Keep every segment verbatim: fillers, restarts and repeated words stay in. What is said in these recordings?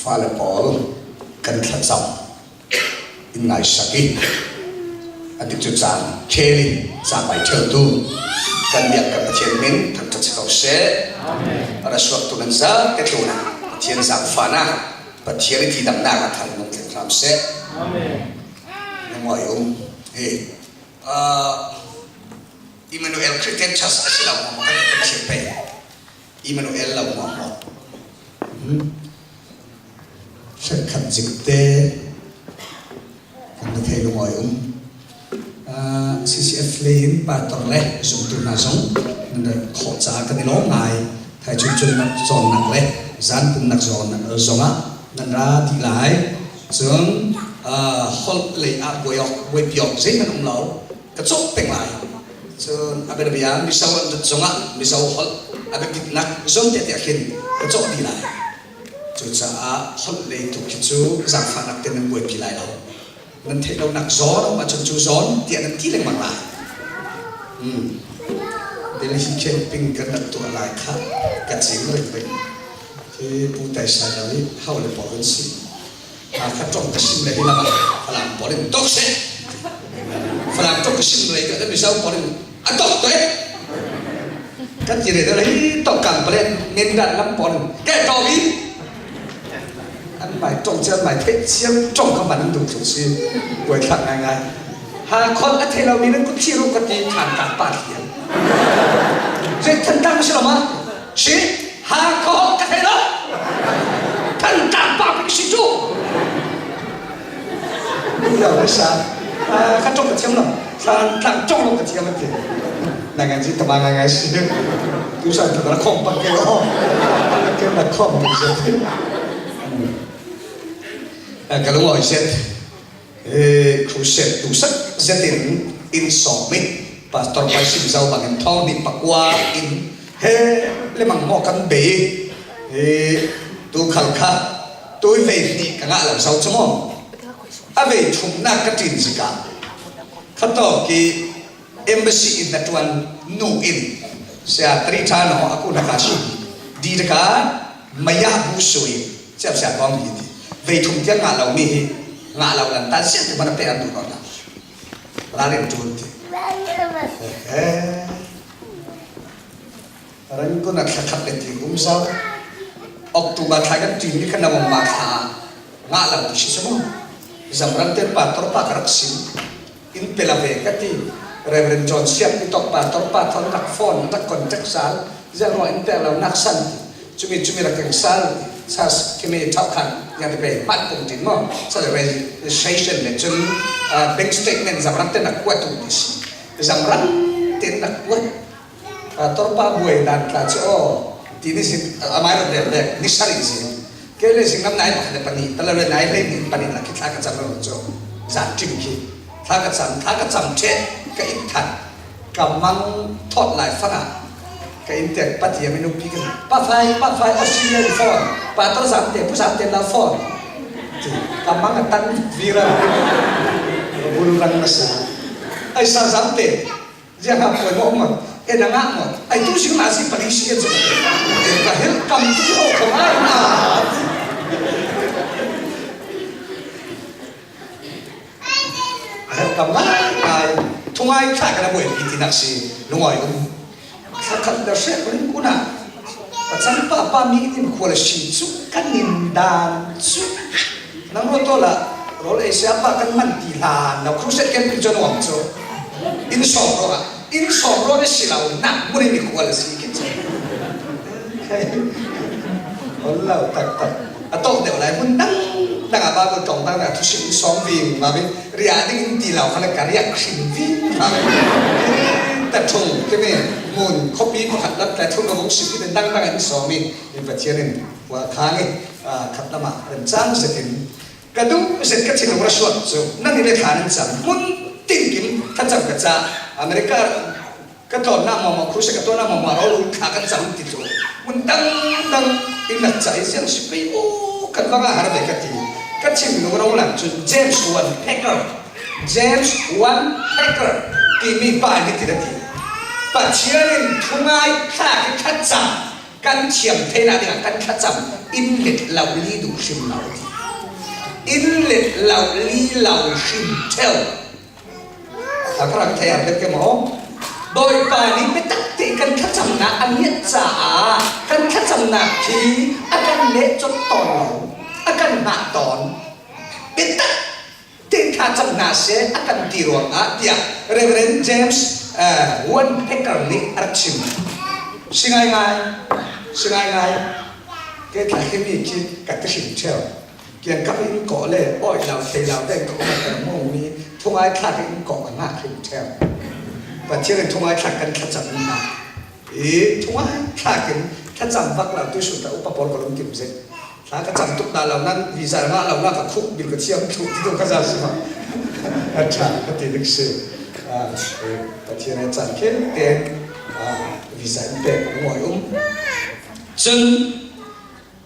Fale pawl kan thlacam in ngaisak i, a tikcu caan khel i cakpai ṭheutu kan biak kan Pathian min thangṭhat si ko seh. Amen. A ra suaktu nan zate tlunah Pathian zaangfahnak, Pathian i tidamnak a thar nung thleng hram seh. Amen. Na ngawi um hi. Ah, Emmanuel Christian Church a si lo maw, kan kan si pei. Emmanuel lo maw maw. Hmm. Hrekkhat zikte kan na thei lungawi um. Ah, C C F lei in pastor le zumtu hna zong nan ra khawh caah kan i lawm ngai. Thai cun cun nak zawnnak le zan pumnak zawnnak zongah nan ra dih lai. Cun, ah, holh lei ah buai awk, buaipi awk zei hmanh um lo. Ka cawh peng lai. Cun a biabia miso an rat zongah miso holh a biabitnak zong tiah khin ka cawh dih lai. Cucaah holh lei tuk hi cu zaangfahnak te nan buaipi lai lo. Nan theih lonak zawn um ahcun cu zawn tiah nan ti lengmang lai. Hmm. Delhi camping kan rak tuah lai kha ka cing ringring. Hi Pu Tai Sai lo i hau le pawl kan si. Hakha ṭong ka sim le hi lamah Falam pawl in tok seh. Falam ṭong ka sim le ka miso pawl in a tok te. Kan ti le hi tok kang pale Mindan lam pawl in ke ṭong i. An mai ṭong cian mai theih cian ṭong ka man an duh thlu si. Buai thlak ngaingai. Ha khon a thei lo mi nan kut thlir u ka ti khan ka pa thlian. Zei than tang si lo ma. Si, ha, ka hawh ka thei lo. Thantlang pa pek si cu. Lo na sa. Ah, ka ṭong ka thiam lo. Thantlang ṭong lo ka thiam a ti. Nang an si tama ngai ngai si. Tu san tu na khom pak ke lo. Ke na khom ni si. Ah, ka lungawi zet. Eh, crusade duhsak zetin in sawm i, Pastor Pai Sim Zo bangin thawng hnih pakua in he le mangmawh kan bei i, eh, tu khal kha tu i vei hnih ka ngah lo zo cu maw? A vei thumnak ka ṭin zik ah khatawk i Embassy in na ṭuan nu in Sia Tari Ṭha no a kun a ka si di taka maya bu sui siap siap kong hi ti. Vei thum tiang ngah lo mi hi ngah lo lan tan siap tu mana pe an tu no ta. Lalin tu ti. Eh. Ran kun a thla khat le ti um zau. October thla kan ti mi kan na mong ma thla. Ngah lo ti si semu. Zamrang ten pastor pa ka rak sim. In pe la ve ka ti. Reverend John Siap i tok pastor pa thon rak phone, rak contact sal. Ziang ruang in pek lo nak san ti. Cumi, cumi rak keng sal. Sa kimi thau khan. Yang ti pe mat pung tin mo. Sa le registration le cun, ah, bank statement zamrang ten rak kuat tu ti si. Zamrang ten rak kuat. Ah, torpa buai dan tla cu aw, ti ni sin, ah, amai rak rel dek, ni sarih sin. Ke le sin ngam nai pakhat le pahnih, tala le nai hlei nih pahnih la khi thla ka cam lo cu. Zan tim khi. Thla ka cam, thla ka cam ṭheh, ka inn khat. Ka mang thawt lai fangah. Ka inn tek pati a minung pi kan. Pa fai, pa fai, Australia phone. Pa tor zam te, pu zam te la phone. Ka mang a tan viral. Bulu rang na sa. Ai sa zam te. Ziangah puai maw maw, e na ngah maw? Ai tu zing na si pali si e cu. E ka hel kam tu lo ka ngai na. A hel kam ngai ngai. Thungai kha ka na buai pi ti nak si lungawi um. Thakhat da hre ring kuna. Ka chan pa pa mi in khua la si cu kan in dan cu. Nang ro to la, ro le sia pa kan man ti hlan, na crusade kan pi chuan awm chu. In sawm ro a, in sawm ro ni si lo, nak mun ni khua la si ki chu. Hol lo tak tak. A tawk deuh lai, mun dang dang a Bible tawng dang dang a thusim in sawm ving ma ving. Ria ding in ti lo kha la ka ria hrim ving ma ving. Ta thung ke me, mun khopi pakhat lam ta thung ka vung si ki dang dang in sawm in, in Pathian in. Khua khang i, ah, khat lamah remcang zetin ka duh zet ka thinlung ra suak cu nan i le thla nan cam. Hmun tinkim thlacam ka caah America ka tlawnnak maw maw, crusade ka tlawnnak maw maw, rawl thla kan cam ti cu. Hmun dangdang in rak cah i ziang si pei u kan vang a har ve ka ti. Ka thinlung ro lang cun James one Packer, James one Packer timi pa in ti a ti. Pathian in thungai thla khi thlacam Kan thiam theihna dingah kan thlacam in let lo li duh hrim lo. In let lo li lo hrim ṭheu. A ka rak thei a, vet ke maw? Bawipa nih biatak tein kan thlacamnak a ngiat caah kan thlacamnak khi a kan neh cawt tawn lo, a kan hngah tawn. Biatak tein thlacam hna seh a kan ti ruangah tiah Reverend James, eh, Won Packer nih a rak chim. Si ngaingai, si ngaingai. Kei tla khi mi khi ka ti hrim ṭheu. Kiangkap in kawh le, awih lo, thei lo, te kawh ka kan mawngmi, thungai thlak in kawh ka ngah hrim ṭheu. Pathian in thungai thlak kan thlacam hna. I thungai thlak in thlacam bak lo, tuisun ta upa pawl ka lungkim zet. Thla ka cam tuk dah lo, nan visa ngah lo, ngah ka khuk bil ka thiam thluh ti tu ka za si ma. A ṭha ka ti dik si. Ah, eh, Pathian a caan khempeuh, ah, visa in pek a ngawi um. Cun,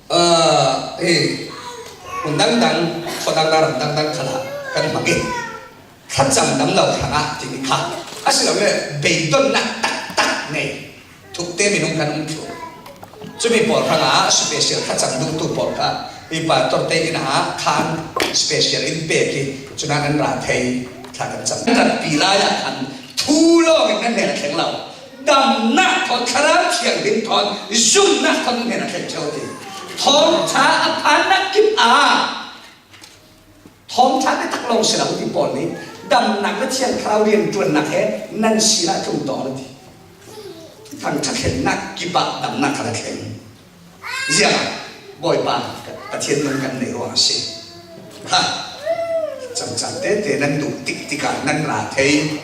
Aa, hei, hun dangdang, khua dangdang, ram dangdang khalah kan hmang i thlacam dam lo hrangah timi kha a si lo le, beidonnak taktak nei thukte minung kan um thlu. Cumi pawl hrangah special thlacam duhtu pawl kha hi pastor te inn ah khan special in pek i cunah nan ra thei thla kan cam. Kan pi lai ah khan thu lawng in nan hnenah thleng lo. Damnak thawn, Thlarau Thianghlim thawn, zumhnak thawn nan hnenah thleng ṭheu ti. Thawngṭha a phannak kip ah, thawngṭha biatak lawng si lo ti pawl nih damnak le Thiang Thlarau rianṭuannak he nan sinah tlung tawn a ti. Thangṭhat hlennak kip ah damnak kha a thleng. Ziah, Bawipa, Pathian nung kan nei ruang a si. Ha! Cangcang tete nan duh tik tikah nan ra thei.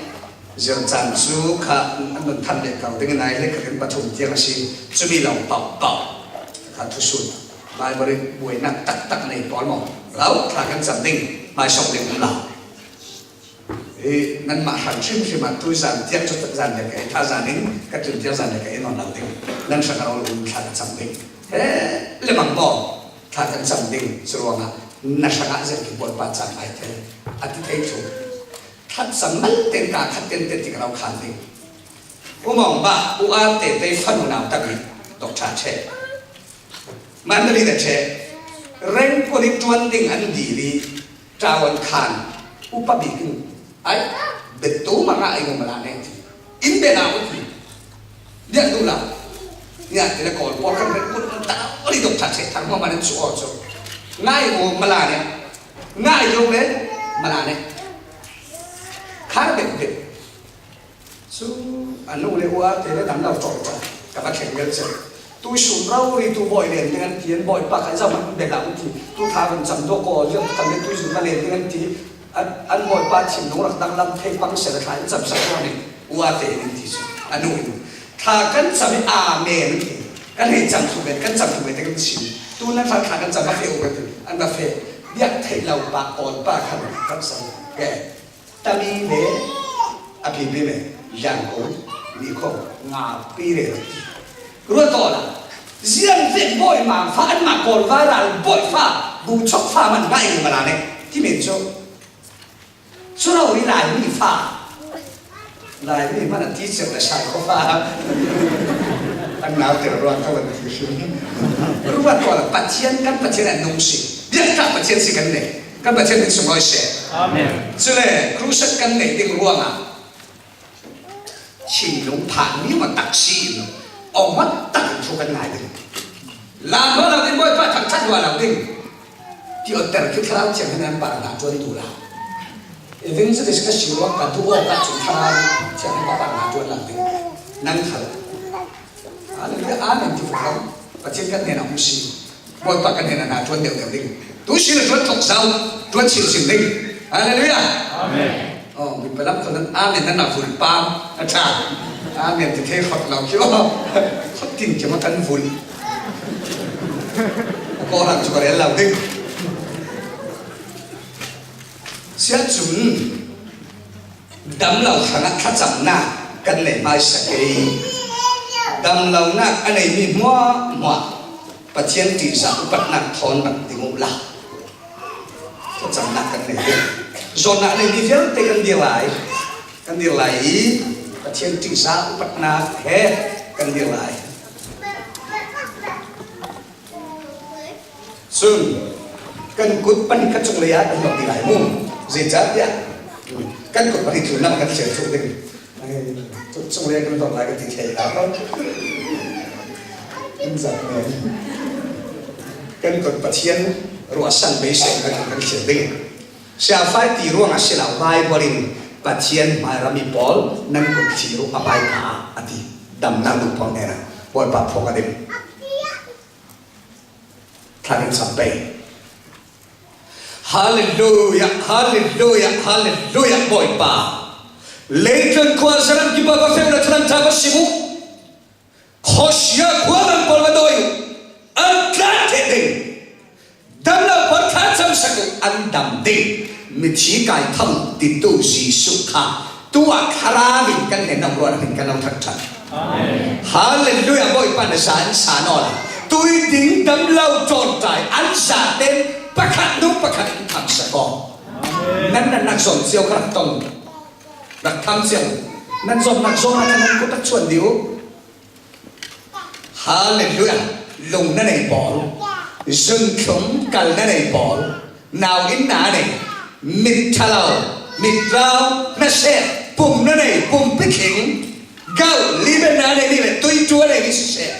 Ziah caan cu kha an nun than leh ko ding nai le ka rin pathum tiang a si. Cumi lo pauh pauh kha thusun. Bible in buainak taktak nei pawl maw? Lo, thla kan cam ding, hmaisawng ding um lo. Hi, nanmah hran hrimhrim ah tu zan tiang cu zan le ka ei, thla zan in ka tun tiang zan le ka ei nawn lo ding. Nan hrang a rawl um thla ka cam ding. He, le mang maw? Thla kan cam ding. Curuangah na hrangah zan ki buan pa caan ai thei. A ti thei cu. Thla cam mal ten ka khat ten ten tik a lo khan ding. U Mawng Bah, U Arte tei fanu nau tak i doctor ṭheh. Mandalay na ṭheh, Rangoon i ṭuan ding an dil i, ṭawn khan upa bik in, ai, biatu mangah i mu mala ne ti. In bia la u ti. Biak duh la. Nia ti le kawl pawl kan ret kut ta ori dok ṭha ṭheh thar hmuahmah nan cu aw cu. Ngai mu mala ne. Ngai zong le mala ne. Khar bek bek. Cu a nu le U Arte le dam lo ṭawngṭai ka va thleng bel cang. Tuisun rori tu bawi len ding an ti, an bawipa kha zoh an bia lo an ti. Tu thla kan cam dawh kaw, ziah kan le tuisun ka len ding an ti. An, an bawipa thinlung rak danglam thei pang seh le thla in camsak tuah ning. U Arte in an ti cu a nu in thla kan cam i amen an ti. Kan hei cam thlu ve, kan cam thlu ve te kan chim. Tu nan thla thla kan cam a feh u kan ti. An va feh. Biak theih lo pa, kawl pa khan kan cam. Tami le a pipi le Yangon mi kho nga pi le ruat awla ziang vek bawi mang fa an ma kawl va ral bawi fa bu chok fa man ngai mala ne ti men cho. Churo ri lai mi fa lai mi man a ti chek le sai ko fa an nau te ruat ka wan ti shi ruat awla Pathian kan Pathian an nung si biak ka Pathian si kan ne. Kan Pathian min sunglawi seh. Amen. Cule crusade kan neih ding ruangah thinlung phan mi maw tak si in aw maw tak in thu kan ngai ding. Lam hua lo ding, Bawipa thangṭhat hua lo ding. Ti awter khi Thlarau Thianghlim an par hna ṭuan duh la. Evangelist ka si ruang ka duh awk ahcun Thlarau Thianghlim ka par hna ṭuan lo ding. Nang khal. Hallelujah, amen ti fawn. Pathian kan hnenah um si. Bawipa kan hnenah hna ṭuan deuhdeuh ding. Tu si le ṭuan thawk sau, ṭuan chim chim ding. Hallelujah. Amen. Oh, mi palam kho nan amen nan a vul pam. A ṭha. Amen ti thei khawt lo khi. Khawt tin kiam a kan vul. A kawhhran cu ka rel lo ding. Siah cun, Damlo hrangah thlacamnak kan nei hmaisa ke i, damlonak a neimi hmuahhmuah Pathian ṭihzah upatnak thawn rak ding uh la. Thlacamnak kan nei ding. Zawnnak a neimi vialte kan dir lai, kan dir lai i, Pathian ṭihzah upatnak he kan dir lai. Cun kan kut pahnih kha cunglei ah kan dawt dih lai mu. Zeicahtiah kan kut pahnih tlun lam ah kan thlir thuk ding. Ai, cu cunglei ah kan dawt lai kan ti thei hna ko. Kan zat men. Kan kut Pathian ruahsan beisei kan, kan thlir ding. Siafai ti ruangah si lo, Baibal in Pathian hmairam mi pawl nan kut thlir uh a pai hna a ti. Damnak duh pawl hnenah Bawipa phawk a ding. Thla kan cham pei. Halleluiah, halleluiah, halleluiah, Bawipa. Leitlun khua zaram kipa va feu le thalang ṭha va si mu. Khawsia khua bang pawl va dawi uh. An tlan ṭheh ding. Dam lo pawl thla camsak uh, an dam ding. Mithi kai thawm titu Jesuh kha tu ah Thlarau in kan hnenah ruah in kan lo thangṭhat. Halleluiah, Bawipa na za an sa nawn la. Tui ding dam lo ṭawnṭai an zaten pakhat hnu pakhat in thamsak aw. Nan natnak zawn cio kha rak tong. Rak tham cio. Nan zawnnak zawn ah khan nan kut rak chuan dih uh. Halleluiah. Lung na nei pawl, zunthlum kal na nei pawl, nau inn na nei, mit ṭha lo, mit rau na seh, pum na nei, pumpi thling, gauh liben na nei nih le tuiṭu a nei nih siseh.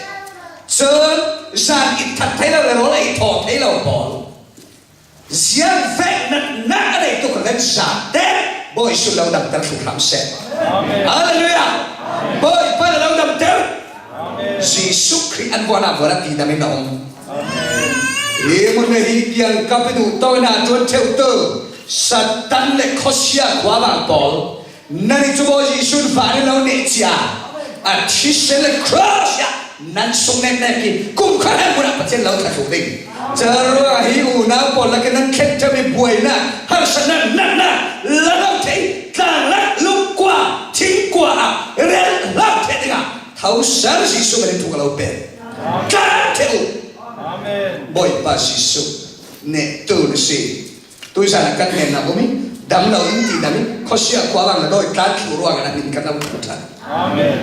Cun zan it that thei lo le rawl a it thaw thei lo pawl, ziangvek natnak a neitu kha kan zate Bawi Jesuh lo damter thlu hram seh. Halleluiah! Bawipa na lo damter. Jesuh Khrih an vuan ah vuan a ti dam in a um. Hi hmun hi kiangkap in uh tawng in a ṭuan ṭheutu Satan le khuasia khuavang pawl, nannih cu Bawi Jesuh in van in lo neh cia, a thisen le cross ah nan sung neknek i kum khat hmanh hmun ah Pathian lo thla tluk ding. Curuangah hi unau pawl lakin nan thlen ṭhemi buainak, harsatnak, natnak, la lo thei, tlang lak, lungkua, thingkua ah rel hlau thei dingah thosar Jesuh min in thuk a lo pek. Tlan ṭheh uh. Bawipa Jesuh nehtu na si. Tuizan ah kan hnenah um i dam lo in ti dam i khuasia khua bang na dawi tlan thlu ruangah na min kan lo thangṭhat.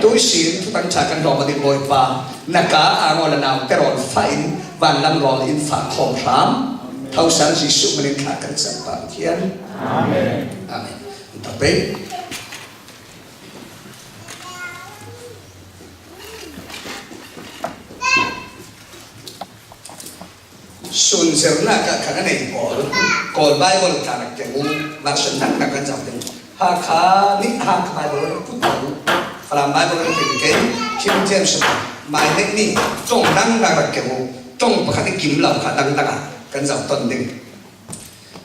Tuisin Thuthang ṭha kan lawm a ding Bawipa, na ka a ngaw le nau te rawl fa in vanlam rawl in fak khawm hram. Thosar Jesuh min in thla kan cam Pathian. Amen. Amen. An tak pei. Sunzirnak ah khan a nei pawl, Kawl Baibal tla rak keng u, version naknak kan zoh ding. Hakha nih, Hakha Baibal rak put u, Falam Baibal rak keng kei, King James rak, mai nek nih, ṭong dangdang rak keng u, ṭong pakhat i kim lo kha dangdang ah kan zoh ton ding.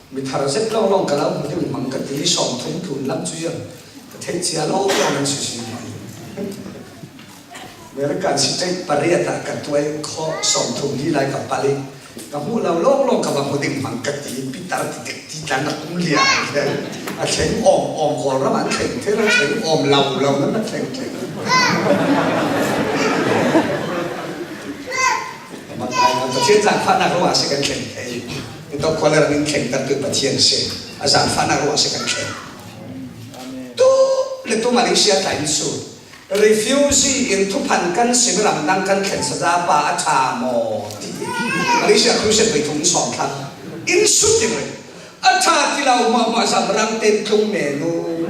Mithar zet lawnglawng ka lo hmu ding hmang ka ti, sawmthum tlun lam cu ziang ka theih cia lawnglawng nan sisi. American state pariat ah ka tuai khawh sawmthum li lai ka pal i ka hmuh lo lawnglawng ka va hmu ding hmang ka ti, pitar ti tek ti tlan a kum lian. A thleng awm awm Kawlram ah an thleng thei lo, thleng awm lo lo nan a thleng thleng. Pathian zaangfahnak ruangah a si kan thleng thei. Hitawk khua le ram in thlengtertu Pathian a si. A zaangfahnak ruangah a si kan thleng. Tu le tu Malaysia tla in cu refugee in thuphan kan sim ramdang kan thlen saza pa a ṭha maw ti. Malaysia Christian bei thum sawm thlang in sut ding rih. A ṭha ti lo hmuahhmuah zamrang tein tlung men u.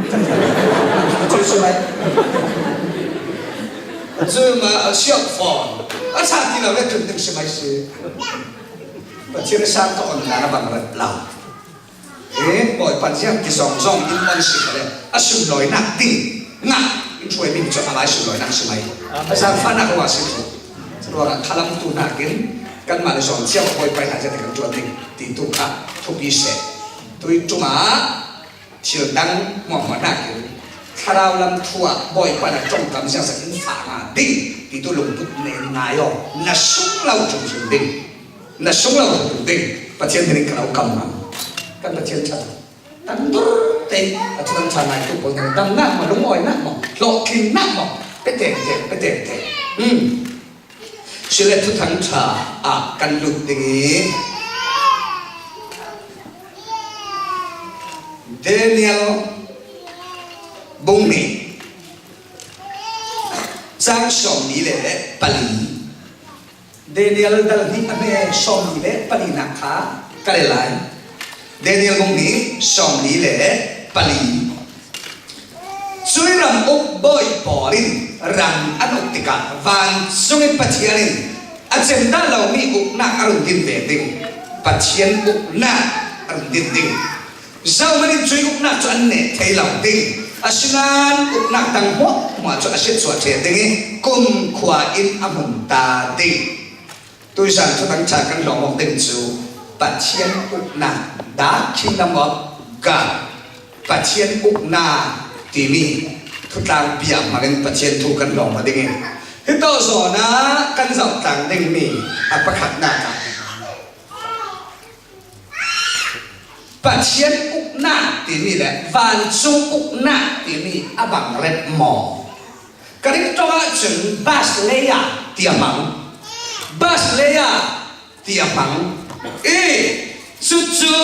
Cu si mai. Cu ma a siak fawn. A ṭha ti lo le tlun ding si mai si. Pathian a sang ka on dan a bang rat lo. Eh, Bawipa ziang ti zong zong in on si le a sumlawinak ding ngah in hruaimi cu a lai sumlawinak si mai. A zaangfahnak ruah si cu. Curuangah khalam tu hnakin kanmah le zawn cio Bawipa hna zia kan ṭuan ding ti tu kha thupi seh. Tui ṭum ah thil dang hmuahhmuah hnakin thlarau lam thu ah Bawipa na ṭongkam ziangzat in fah hnga ding ti tu lungput na in ngai aw. Na sung lo ṭum ding. Na sung lo ṭum ding. Pathian min in ka lo kam hna. Kan Pathian ṭha. Tang dur te a thuthang ṭha ngai tu pawl hna damnak maw, lungawinak maw, hlawhtlinnak maw, pe tek tek, pe tek tek. Hmm. Sile Thuthang ṭha ah kan lut ding i Daniel bung hnih cang sawmli le pali. Daniel dal hnih a hme sawmli le palinak kha ka rel lai. Daniel bung hnih sawmli le pali. Cuih ram uk bawi pawl in ram an uk tikah vancung i Pathian in a cem dah lomi uknak a run din ve ding. Pathian uknak a run din ding. Zohman in cuih uknak cu an neh thei lo ding. Asinain uknak dang hmuahhmuah cu a hriatsuah ṭheh ding i kumkhua in a hmun ta ding. Tuizan Thuthang ṭha kan lawm awk ding cu Pathian uknak, the kingdom of God, Pathian uknak timi thutlang bia hmangin Pathian thu kan lawm aw ding i hi tawh zawn ah kan zoh tlang dingmi a pakhatnak ah Pathian uknak timi le vancung uknak timi a bang rep maw? Greek ṭong ahcun basileia ti a hmang. Basileia ti a hmang. I cucu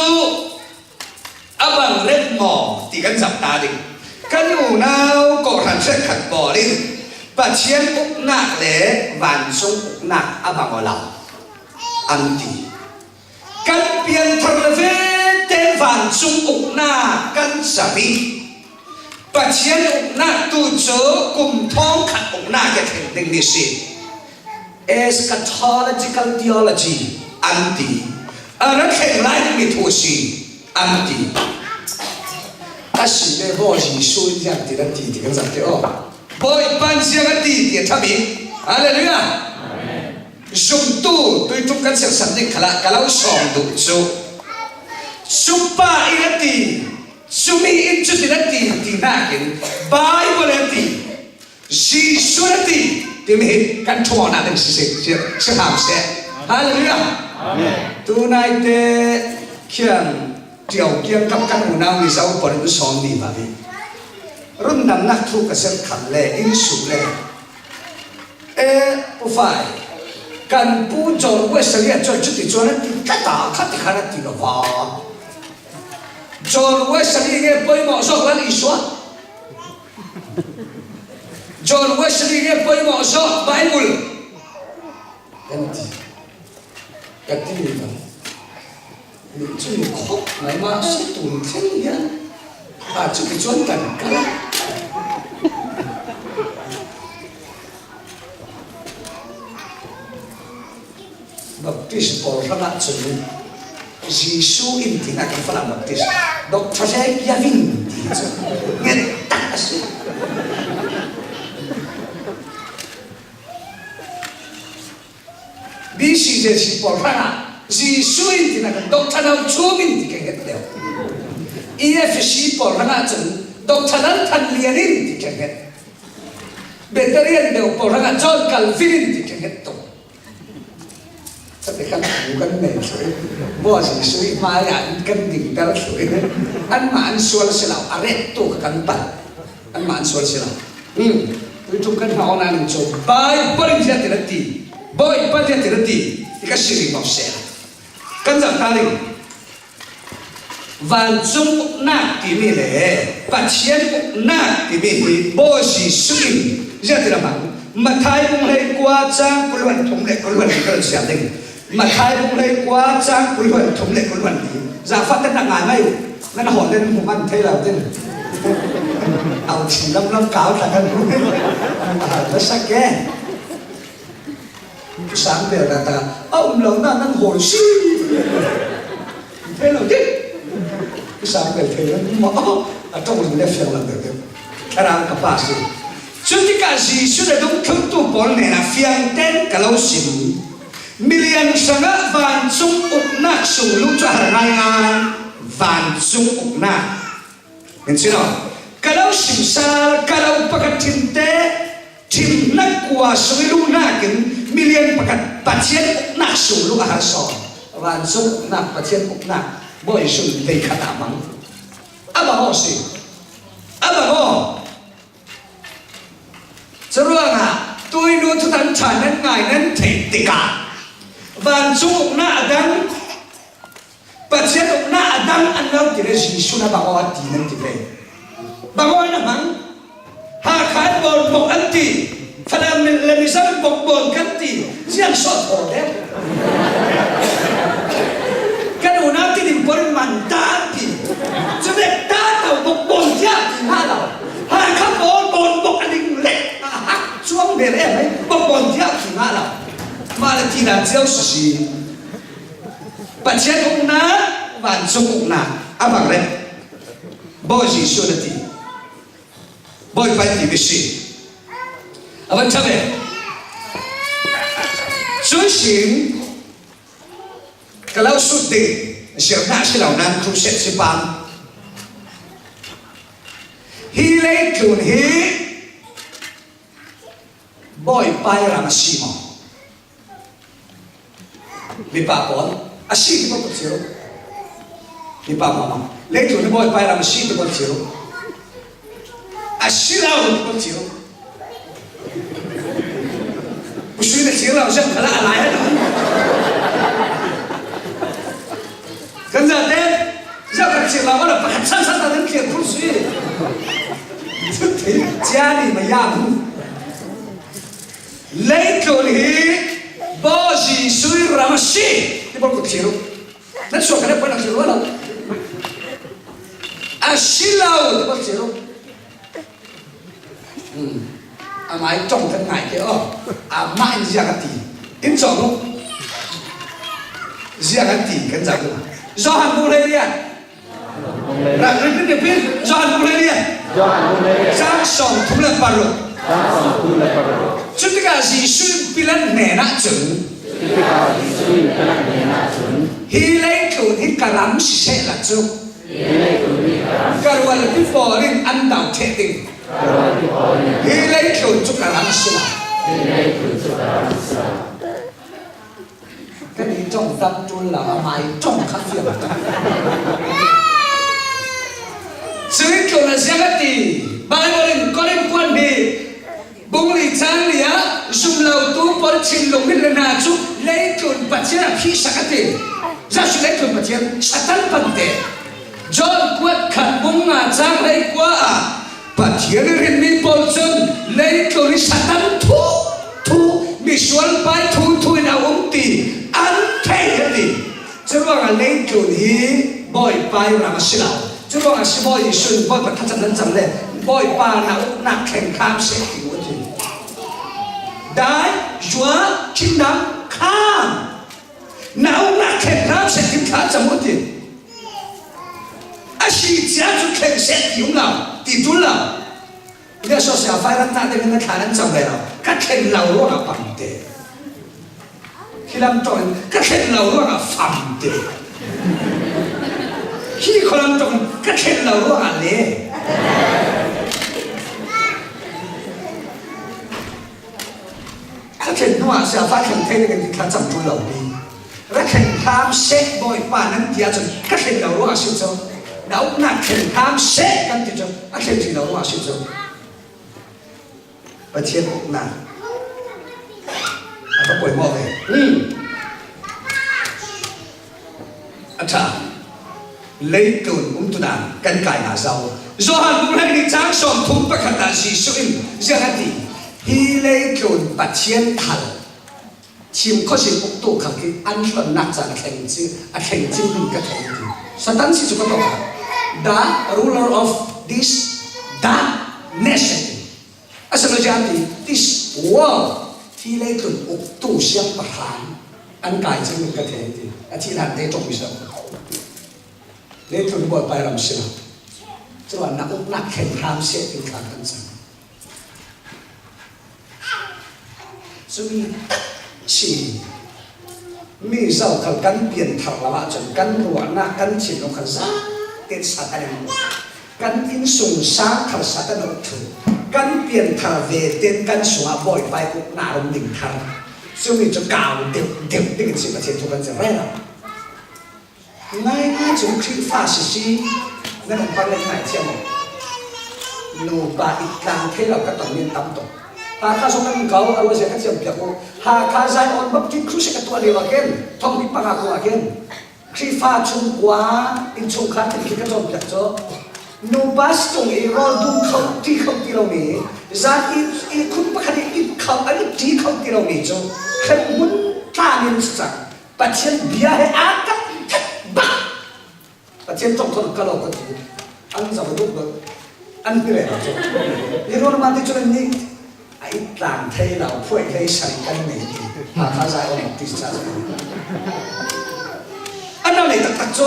a bang rep maw ti kan zoh ta ding. Kan unau kawhhran hrekkhat pawl in Pathian uknak le vancung uknak a bang aw lo an ti. Kan pianthar le vete vancung uknak kan cam i Pathian uknak tu cu kum thawngkhat uknak i a thleng dingmi a si. Eschatological theology an ti. A rak thleng lai dingmi thu a si an ti. A si le baw Jesuh in ziang ti rak ti ti kan zak ti aw. Bawipa in ziang a ti ti a ṭha bik. Hallelujah. Zumtu tuiṭum kan serhsat ding khalah ka lo sawm duh cu cupa in a ti, cumi in cutin a ti ti hnakin Baibal in a ti, Jesuh in a ti timi hi kan ṭhuamawhnak ding si, si, si, si hram seh. Hallelujah. Amen. Tunaite khiang ṭio kiangkap kan unau Mizo pawl in sawm ni va hi. Rundamnak thu ka serh khat le in suk le Eh, Pu Fai, kan pu John Wesley a cuan cuti cuan a ti tlat a kha ti khan a ti lo va. John Wesley nge poimawh zawk Lal Isua. John Wesley nge poimawh zawk Bible. Kan ti. Ka ti mi lo. Nih cu mi khawh ngai mah si tun thleng hian. A cu ti cuan kan kal. Baptist pawl hrangah cun Jesuh in tinak kan Falam Baptist Doctor He Kiavin ti cu nget tak a si. B C J C pawl hrangah Jesuh in tinak kan Doctor Nau Chum in ti ka nget deuh. E F C pawl hrangah cun Doctor Lal Than Lian in ti ka nget. Beterian deuh pawl hrangah John Calvin in ti ka nget tuk. Cate kan pu kan nei thluh i, maw Jesuh i hmaiah in kan dingter thluh i, anmah an sual si lo, a rettu kha kan palh. Anmah an sual si lo. Hmm. Tuiṭum kan hna awknak ning cu Baibal in ziatin a ti, Bawipa ziatin a ti, ti ka si rih mawk seh. Kan zoh ta ding. Vancung uknak timi le Pathian uknak timi hi Bawi Jesuh in ziatin a hmang. Matthai bung hleikua cang kul hluan thum le kul hluan li kan siam ding. Matthai bung hleikua cang kul hluan thum le kul hluan li. Zafa kan nak ngai mai uh. Nan hawl den hmu man thei lo ding. Au thi lam lam kau tla kan hmu. A hal na sak ke. Sang bel na ta a um lo na nan hawl si. Thei lo ding. Sang bel thei lo ma a ṭong le fiang lo deuh deuh. Thlarau ka pa si. Cutikah Jesuh le dungthluntu pawl hnenah fiang tein ka lo sim. Milian hrangah vancung uknak sungluh cu a har ngaingai. Vancung uknak. Min chin aw. Ka lo sim sal, ka lo pakhat ṭhim te, ṭhim hnak kua sung i luhnak in milian pakhat Pathian uknak sungluh a har sawn. Vancung uknak, Pathian uknak, Bawi Jesuh in vei khat ah mang. A bang aw si. A bang aw. Curuangah tuinu thutan ṭha nan ngai nan theih tikah vancung uknak a dang, Pathian uknak a dang an lo ti le Jesuh na bang aw a ti nan ti ve. Bang aw na hmang? Hakha an bawl bawk an ti. Fada le Mizo in bokbawn kan ti, ziang sawt haw deuh. Kan unau tin in pawl in man ta an ti. Cu vek ta tau bokbawn tiah ti hnga lo. Hakha pawl bawn bok a ding lek a hak cuang ve le mai bokbawn tiah ti hnga lo. Mah le ti dan cio sisi. Pathian uknak, vancung uknak a bang le Bawi Jesuh na ti. Bawipa ti mi si. A van ṭha ve. Cuih sin ka lo sut ding, ziahnak si lo nan crusade si pam. Hi leitlun hi Bawipa i ram a si maw? Mipa pawl a si ti pawl kut cio. Mipa mama. Leitlun hi Bawipa i ram a si ti pawl cio. A si lo ti pawl cio. Pusui na cio lo, ziang khala a lai a lo. Kan zate, ziang khat cio lo, a pakhat san san ta nan cio pusui. Cia ni ma ya bu. Leitlun hi Bawi Jesuh ram a si ti pawl kut thlir uh. Nan suak kan puan a thlir uh lo. A si lo ti pawl thlir uh. Hmm. Amai ṭong kan ngai ke aw. Amah in ziang a ti. In cawng uh. Ziang a ti kan zak uh. Johan bu hlei lian. Rak rit in ipin, Johan bu hlei lian. Johan bu hlei lian. Cang sawm thum le paruk. Cang sawm thum le paruk. Cutikah Jesuh in Pilat hnenah cun. Cutikah Jesuh in Pilat hnenah cun. Hi leitlun hi ka ram siseh la cu. Hi leitlun hi ka ram. Ka rualpi pawl in an dau ṭheh ding. Ka rualpi pawl in. Hi leitlun cu ka ram si lo. Hi leitlun cu ka ram si lo. Kan i ṭong tam ṭul lo, amai ṭong kha fiang ṭong. Cuih tlun a ziang a ti. Baibal in Korin kuan hnih bung li cang li ah zumlotu pawl thinlung mit le hna cu leitlun Pathian a phihsak a ti. Jesuh leitlun Pathian Satan pante. John kuat khat bung nga cang hlei kua ah Pathian i rinmi pawl cun leitlun i Satan thu thu, misual pai thu thu in a um ti an thei a ti. Curuangah leitlun hi Bawipa i ram a si lo. Curuangah si Bawi Jesuh in Bawipa thlacam nan cam le Bawipa na uknak thleng hram seh ti uh a ti. Thy, your kingdom come. Na uknak thleng hram seh ti kha cam uh ti. A si cia cu thleng seh ti um lo, ti ṭul lo. Nia sawsia fai rak nak ding na thla nan cam ve lo. Ka thleng lo ruangah pang te. Khi lam ṭong in ka thleng lo ruangah fam te. Khi khualam ṭong in ka thleng lo ruangah le. Ka thleng hnuah siafa thleng thei ding in ti kha cam ṭul lo mi. Ra thleng hram seh Bawipa nan ti ahcun ka thleng lo ruangah a si cu. Na uknak thleng hram seh kan ti cu a thleng ṭi lo ruangah a si cu. Pathian uknak a ka poimawh ve. Hmm. A ṭha. Leitlun umtudan kan kai hna zo. Johan bung hleihnih cang sawm thum pakhat ah Jesuh in ziang a ti. Hi leitlun Pathian thal thim khuazin uktu khal khi an hlonnak caan a thleng cing, a thleng cing ding ka thei a ti. Satan si cu ka tawk. The ruler of this dark nation. A si lo ziah ti, this world, hi leitlun uktu siangpahrang an kai cing in ka thei ti, a thih hlan te ṭong mi si lo. Leitlun Bawipa i ram si lo. Curuangah na uknak thleng hram seh ti kha kan cang. Cumi tak si. Mi zokhal kan pianthar lo ahcun kan ruahnak, kan thinlung kha zate Satan in a kan innsungsang khal Satan a uk thlu. Kan pianthar ve tein kan sungah Bawipa i uknak a rung ding thar. Cumi cu kau deuh deuh ding in si Pathian thu kan zir rero. Ngaingai cun Khrihfa sisi nan um pang le ngaithiam u. Nupa i tlang thei lo ka ton mi an tam tuk. Hakha zong kan um ko, a ruahzia ka thiam piak u. Hakha Zion Baptist Crusade ka tuah lio ah khin, thong hnih panga kung ah khin. Khrihfa chung kua innchungkhar tin khi ka cawnpiak cu Nupa situng i rawl dum kho ti kho ti lo ni, zan i, i khut pakhat i it kho, a it ti kho ti lo ni cu, hremhmun tla nin cang, Pathian bia he aa kap thek bak. Pathian ṭong kho ka lo ka ti. An zam duk lo. An ti rero cu. Ni ruang mah ti cu an nih. A it tlang thei lo, phuai hlei sari kan nei ti. Hakha zai awk ti ca. An lo nei taktak cu.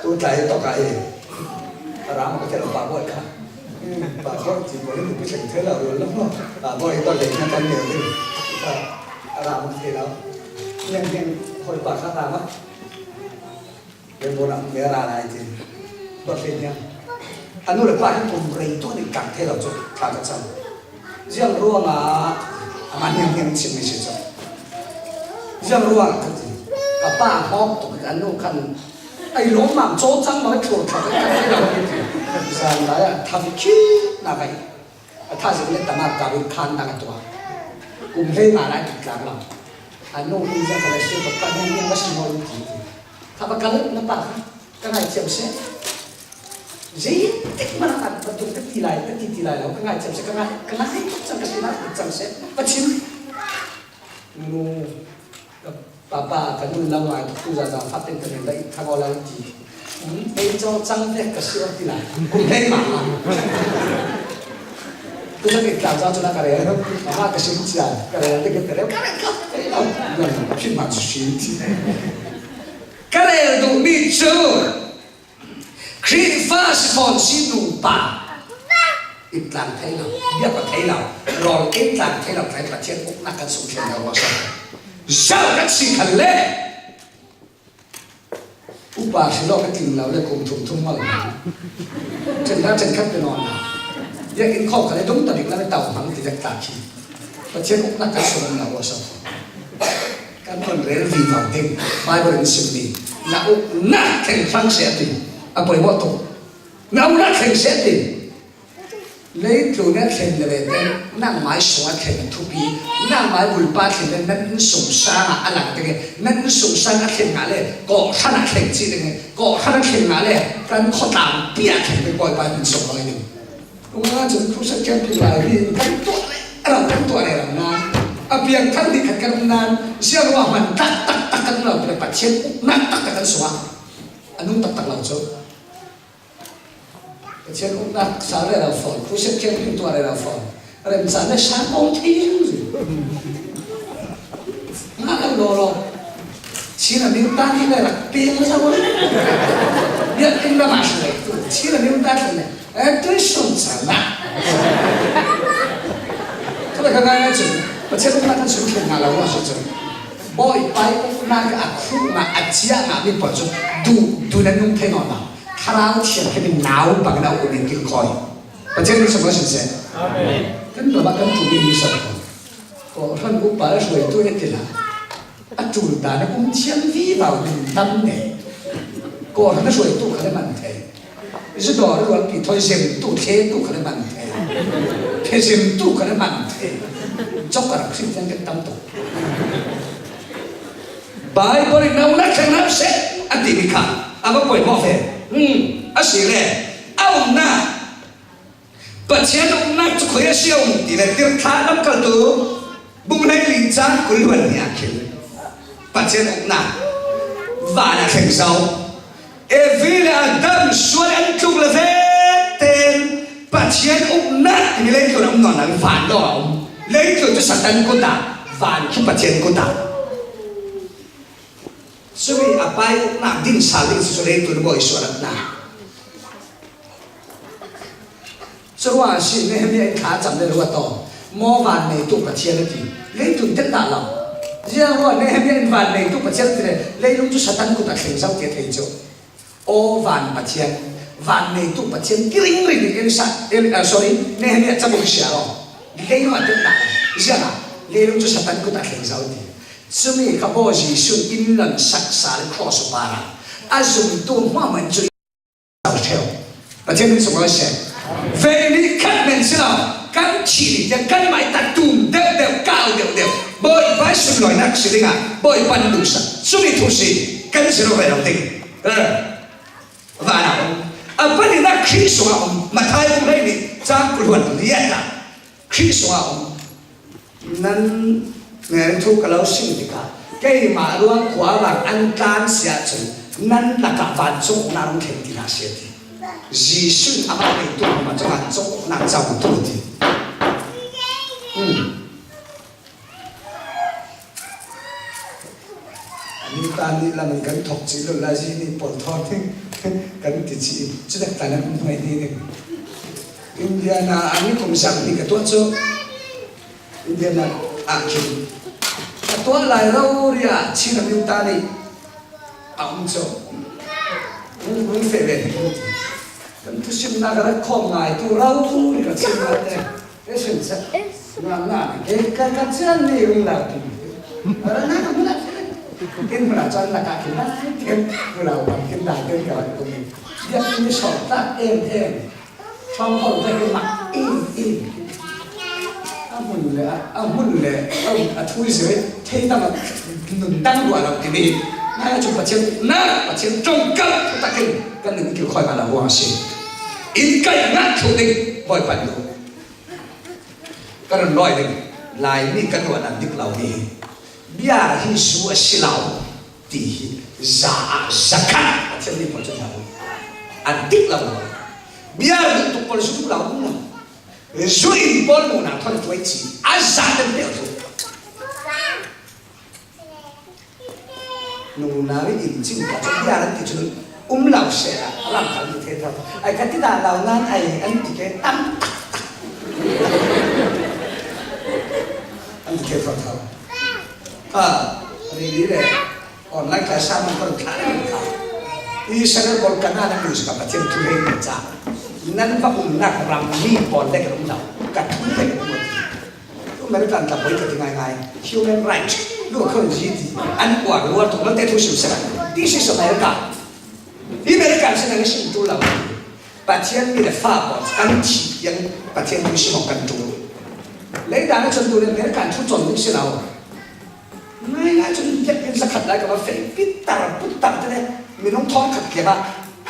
Tu tlai tawk ah hi. A ram ka thei lo, pa bawi kha. Pa bawi ti bawi tu ka thleng thei lo, rual lo. Pa bawi tawk le na kan neu ding. A ram ka thei lo. Niang niang hoi pa kha ta ma. Lembaw nak mera lai ti. Bawrhlian hiam? A nu le pa hi kum rei tuan in tlang thei lo cu thla ka cam. Ziang ruangah a man hiang hiang chim mi si cu. Ziang ruangah ka ti. Ka pa hawk tuk a nu khan ai lawmmam cawcang mah thluar thla ka thei lo ti. Zan lai ah tham khi na kai. A tha zing le tama ka bin khan na ka tuah. Kum hlei nga lai tuk tlang lo. A nu in ziang ka lai si ka pa hiang hiang ka si maw ti. Kha pakal na pa kha ka ngaithiam seh. Zeitik man a patuk ka ti lai, ka ti ti lai lo, ka ngaithiam seh, ka ngai, ka ngai tuk cang ka si lai tuk cang seh. Pathian. Nu, ka papa, ka nu lau ngai tuk tu za za fat teng ka nen da i thang aw lai ti. Hmm, ei cawng cang ve ka si aw ti lai. Kum hei ma. Tu sa ki tlau za tu na ka rel. Mama ka si cia, ka rel te ka rel, ka rel ka rel. Ka rel duh mi cu Khrihfa si fawn si nupa i tlang thei lo, biak aw thei lo, rawl in tlang thei lo, tlai Pathian uknak kan sung thlen lo ruang sa. Zoh kan si khan le upa si lo ka tling lo le kum thum thum mal. Chen da chen khat pe nawn. Biak in khawk ka le dum ta bik la le tau hmang ti dek ta khi. Pathian uknak kan sung lo ruang sa. Kan ton rel vivo ding, Bible in sim mi. Na uknak thleng hlang seh a ti, a poimawh tuk. Na uknak thleng seh a ti. Leitlun a thleng le ve te, nangmai sung a thleng thupi, nangmai bulpa thleng le nan innsung sang ah a lang ding, nan innsung sang a thleng ngah le, kawhhran a thleng cih ding, kawhhran a thleng ngah le, kan khawtlang pi a thleng ding Bawipa in sung lo ding. Tung ah cun crusade camping lai hi kan tuah rero, kan tuah rero nan, a piangthar nih khat kan um nan, ziang ruah hman taktak tak kan um lo, Pathian uknak taktak kan sungh ah a nung taktak lo cu. Pathian uknak sal rero fawn, crusade camping tuah rero fawn. Remcan le sa kong thei ring ring. Nga lo lo lo. China min ta ni le rak peng sa lo. Biak in na ma sa le tu. China min ta le. Eh, tu sun sa la. Ka ba ka ngai ngai chu. Pathian uknak kan sun thlen nga lo wa sa chu. Bawipa uknak a khu nga a chia nga mi pawl chu. Du, du na nung thei nawn lo. Thlarau Thianghlim in nau bang na uk in kilkhawi. Pathian min sunglawi siseh. Amen. Kan ram ah kan ṭul mi sawm ko. Kawhhran upa le hruaitu he ti hlah. A ṭul dan a kum thiam vivo ding tam ne. Kawhhran a hruaitu kha le man thei. Zudawr rualpi thawi zemtu thletu kha le man thei. Phe zemtu kha le man thei. Cawk a rak hrim thiang kan tam tuk. Baibal in na uknak thleng hna seh a timi kha a va poimawh ve. Hmm, a si le a umnak Pathian uknak cu khui a si a um ti le Tirhthlah lamkaltu bung hleili cang kul hluan nih ah khin Pathian uknak van a thleng zo. Evi le Adam sual an tluk le ve tein Pathian uknak timi leitlun a um nawn lo, van lawng a um. Leitlun cu Satan kut ah, van khi Pathian kut ah. Cumi a pai uknak din sal ding si cu leitlun bawi sual a hna. Curuangah a si, Nehemiah in thla a cam le ruat aw. Maw van neitu Pathian a ti. Leitlun ten dah lo. Ziang ruah Nehemiah in van neitu Pathian a ti le, leilung cu Satan kut a thleng zo ti a thei cu. Aw van Pathian, van neitu Pathian ti ringring in Elsa, El, ah, sorry, Nehemiah cabu hi sia law. Leilung a ten dah lo. Ziangah leilung cu Satan kut a thleng zo ti. Cumi kha Bawi Jesuh in lon saksa le cross upa a zumtu hmuahhmuah in cu ṭheu. Pathian min sunglawi seh. Ve nih khat men si lo, kan thih nih tiang kan mai tak tum deuh deuh, kau deuh deuh. Bawipa sunlawinak si dingah Bawipa in duhsak. Cumi thu si kan si lo ve lo ding. Eh. Vanah om. A pahnihna Khrih sungah om. Matthai bung hleihnih chang kul hluan lianah Khrih sungah om. Nan, eh, thu ka lo sim tikah, keimah ruang khua vang an tlansia cun nan lakah vancung uknak rung thei tinak a si a ti. Jesuh in amah neitu hmanh cungah vancung uknak cang tu a ti. Hmm. Amitan nih lam in kan thok cih lo lai, zi nih pawl thawn ding kan ti cih, cudak ta nan um hmai ding. Indiana ah nikum zang nih ka tuah cu, Indiana ah khin ka tuah lai rori ah Chin Amitan nih a um cu. Hung, hung feh ve. Kan thusimnak ka rak khawm ngai tu rori ka chim ngai te. Ka sin sa. Nga, nga, ke, ka, ka chian ni rung lau ti. Ara na ka mula. Kin mula chan na ka kin na. Kin mula wan kin dai kin ka wan kum. Dia ni sawt ta em em. Chong hol ta kin mak in in. A hmun le, a, a hmun le, a, a thui si ve. Thei ta ma nun dang dua lau ti ni. Na ya chung Pathian, na Pathian chong kal ta kin. Kan ning kil khoi ma lau wang si. In kai ngat thu ding. Boy pan lu. Ka run lawi ding, Laimi ka tuahnak dik lomi hi. Bia hi zu a si lo ti hi, za ah zakhat Pathian mi pawl cu hna u. A dik lo. Bia duh tuk pawl zu duh lo, um lo. Zu in pawl muhnak thawn tuai ci, a za kan pek tuk. Nunau i inn cin ka cu bia an ti cun um lo sehla a lam kal mi thei thau. Ai ka ti dah lo nan ai an ti ke tam tak tak. An ti ke thau thau. Ha, rili le online class a man kan thla le kan thla. Israel bol kan an an ka Pathian thu hei ni ca. Nan va umnak ram mi pawl le kan um lo. Ka thu le kan um lo. American tla poi ka ti ngaingai. Human right. Lu khon ji ti. An kuar luar tuk lo te thu sim sera. This is America. Hi America sin an sim tu lo. Pathian mi le fa pawl kan thi yang Pathian mi sim kan tu. Lei dan a chun tu le American thu chon mi si lo. Ngaingai chun tek in sakhat lai ka ba fei. Pitar, putar te le. Minung thong khat ke ba.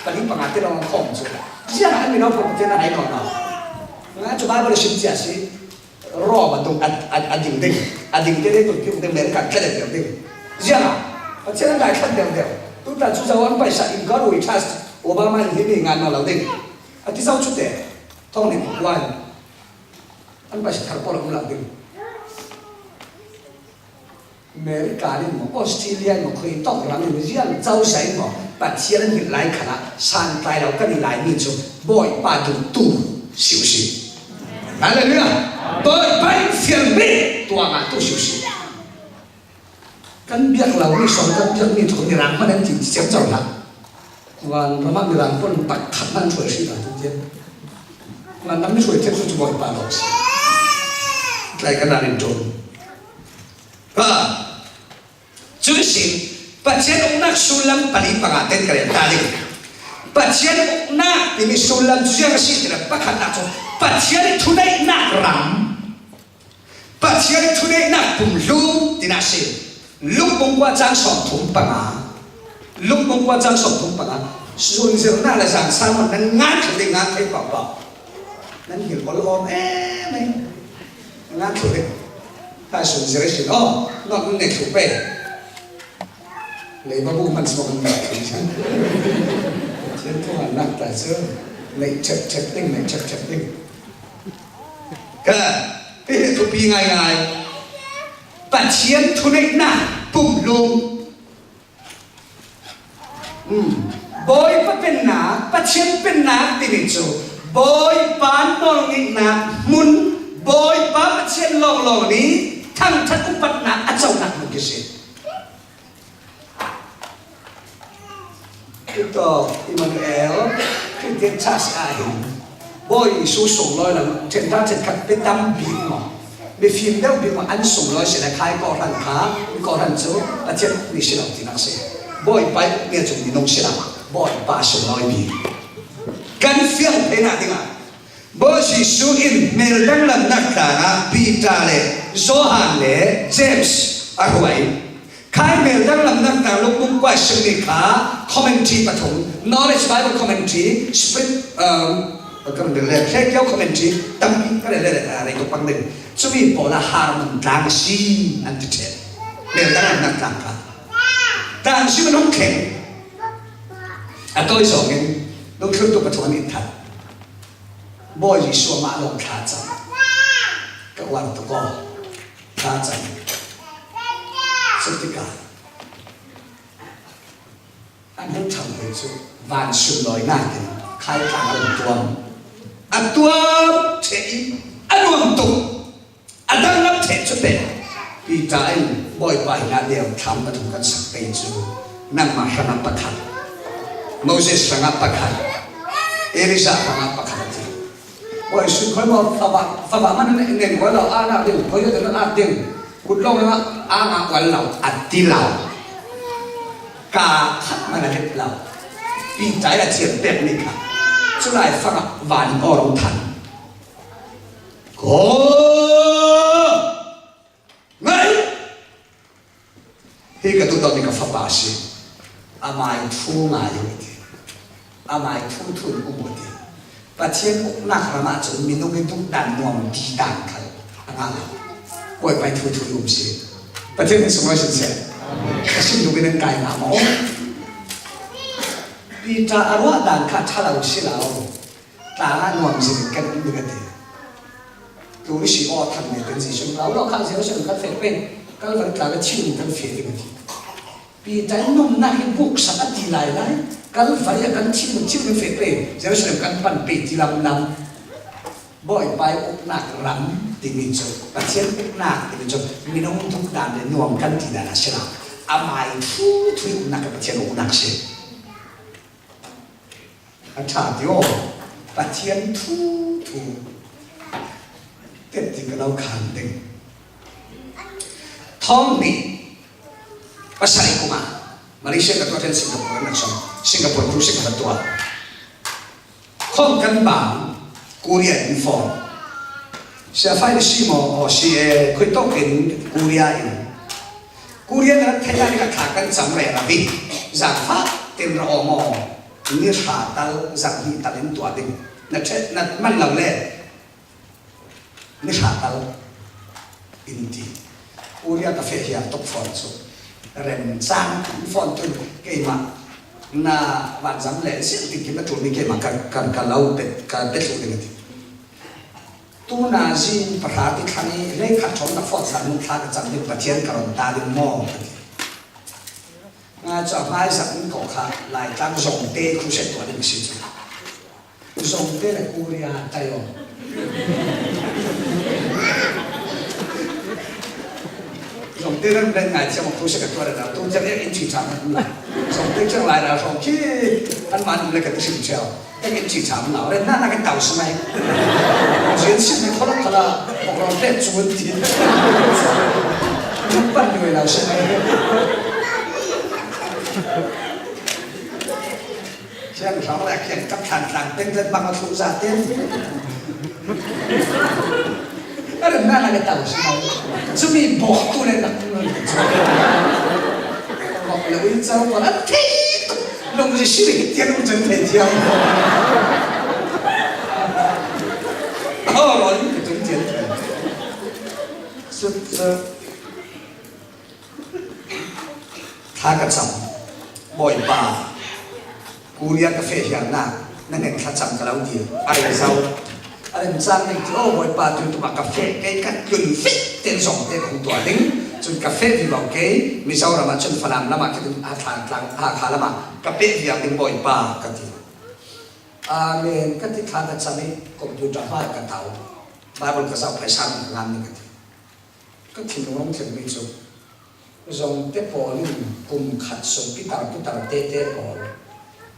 Pali panga te lo khom chu. Ziang an minung thong te na hai no no. Nga chu Bible sim cia si. Rom a tung a, a, a ding ding. A ding te ding tung ding ding American tla deuh ding. Ziang a, Pathian an dai khat deuh deuh. Tu ta cu zawan paisa in God we trust. Obama in hi mi ngan na lo ding. A ti zau cu te. Thong ni kuan. An paisa thar pawl um lo ding. America in maw, Australia in maw, khui tawk ram in ziang causa in maw, Pathian an hngilh lai khalah santlai lo kan i Laimi cu Bawipa duhtu si u si. Hallelujah! Bawipa in fialmi tuah ngah tu si u si. Kan biak lo mi sawng kan biak mi thu ni rang hmanh an ti ciamco hlah. Van ramah mi rang pun tak khat nan hruai si ta tu tiang. Van ram mi hruai tiang cu Bawipa lo si. Tlai kan ral in ṭum. Ha. Cu sin, Pathian uknak sullam pali panga ten ka rel ta ding. Pathian uknak timi sullam cu ziang a si ti le pakhatnak cu Pathian i thuneihnak ram, Pathian i thuneihnak pumhlum tinak si. Luk bung kua cang sawmthum panga. Luk bung kua cang sawmthum panga. Sunzirnak le zan sermon nan ngan thei, ngan thei paohpaoh. Nan hngilh awlawm em em. Ngan thluh ding. Ka sunzir a si. Oh, not ngai thluh pei. Leiba bu man sawm ngai thluh. Pathian thu ngan nak ta cu. Nei chep chep ding, nei chep chep ding. Ka, pi he thupi ngai ngai. Pathian thuneihnak pumhlum. Um, Bawipa pennak, Pathian pennak timi cu Bawipa nawlngeihnak hmun, Bawipa Pathian lawnglawng nih thangṭhat upatnak a conak hmun khi si. Cucaw Immanuel Christian Church ah hin Bawi Jesuh sunglawi lam ṭhenṭha ṭhenkhat biatam bik maw? Mifim deuh bik maw an sunglawi si le khai kawhhran kha, mi kawhhran cu Pathian mi si lo tinak si. Bawipa nih cun minung si lo, Bawipa sunglawi bik. Kan fiang theinak dingah Bawi Jesuh in hmel danglamnak tlang ah Peter le Johan le James a hruai. Khai mel dang lam nak ta lung bung kuai sung ni kha commentary pathum, Knowledge Bible Commentary, Spring, um, ka run le le, Hlekio Commentary, tampi ka le le le, a, le ko pang ding. Chumi pawl a harmon tlang si an ti ṭhe. Mel dang lam nak tlang kha. Tlang si man hong thleng. A tawi zawngin, lungthlun tu pathum an in that. Bawi Jesuh amah lawng thla cang. Ka uar tuk aw. Thla cang. Cutika. An hung thang ve cu van sum lawi nakin khai tlang a rung tuam. A tuam ṭheh i a nuam tuk. A dang lam ṭheh cu peh. Peter in, Bawipa, hi na deu thlam pathum kan sak pei cu nangmah hrangah pakhat, Moses hrangah pakhat, Elijah hrangah pakhat a ti. Bawi sui khoi maw, fava, fava man nen khoi lo, a nak ding, khoi lo, a nak ding. Kut lawng ah a ngah ual lo, a ti lo. Ka khat man a let lo. Peter a thiam pek mi kha. Culai fangah van aw rong than. Ko! Ngai! Hi ka duhdawt hi ka fapa a si. Amai thu ngai uh a ti. Amai thu thu in um uh a ti. Pathian uknak ram ahcun minung i duhdan nuam dihdan khal a ngah lo. Bawipa thu thu in um si. Pathian in sunglawi sinsen. Ka sim duh in an kai ngah maw? Peter a ruah dan kha ṭha lo si lo. Tlang ah nuam zing in kan um ding a ti. Turi si aw thang ve kan Jesuh in, "Lo lo kha Jerusalem kan feh pei, Kalvari tlang ah thil in kan feh ding," a ti. Peter in nunnak hi buksak a ti lailai. Kalvari ah kan thil, thil kan feh pei, Jerusalem kan pan pei ti lamlam. Bawipa i uknak ram timi cu, Pathian uknak timi cu, minung duhdan le nuam kan tidan a si lo. Amai thu thu i uknak hi Pathian uknak si. A ṭha ti aw, Pathian thu thu tep ti ka lo khan ding. Thawng hnih pasarih kum ah Malaysia ka tuah ṭhan, Singapore na chom, Singapore tu si ka va tuah. Khawm kan bang Korea in phone. Sia fai si maw, aw si e, khui tawk in Korea in. Korea na theih lai ka thla kan cam rero i, zangfah tin ra aw maw. Ni hra tal, zang hnih tal in tuah ding. Na ṭhet, na man lo le. Ni hra tal in ti. Korea ka feh hiar tuk phone cu. Remcang in phone tun keimah na vanzam le zil ti kim a ṭulmi keimah ka, ka, ka lo pet, ka pet hluh ding a ti. Tu nazi pahra ti thlang i hleikhat ṭhawng na phone sa nun thla ka cam ding Pathian ka ron ta ding maw? Ka ti. Nga cu a hmaizak in ko kha Laitlang Zongte crusade tuah ding a si cu. Zongte le Korea tai aw. Zongte ram len ngai thiam awk tu si ka tuar a, tu ciang e in ṭhi ṭha hmanh lai. Zongte ciang lai ral hrawng khi anmah an um le ka ti hrim ṭheu. E in ṭhi ṭha hmanh lau. Ren na na ka tau si mai. Zian sim ni kholok khala bawk rawn pek cu an ti. Nan pan ni wei lau si mai. Thiang hrawng le a kiangkap thlan tlang peng zet bang a thluh zate. A rin na na ka tau si lo. Cumi bawk tu le nak tu le. Bawk le ui chau bawk a thei tuk. Lung zi si le tiang lung chan thei thiang. Oh, lo ling ka tung tiang. Sut sut. Thla ka cam, Bawipa, Korea ka feh hiarnak na ngen thlacam ka lo dil, a rei zo. A remcang ning ti, aw Bawipa, tun tuk ah ka feh kei, ka tlun fit tein Zongte kong tuah ding, cun ka feh vivo kei, Mizoram ah cun Falam lam ah khin a thla tlang, Hakha lam ah ka peh viar ding Bawipa, ka ti. Amen, ka ti. Thla ka cam i computer hmai ka tau, Bible ka zoh, phaisa ka ngam ning ka ti. Ka thinlung a rung thlengmi cu Zongte pawl in kum khat sung pitar pitar tete pawl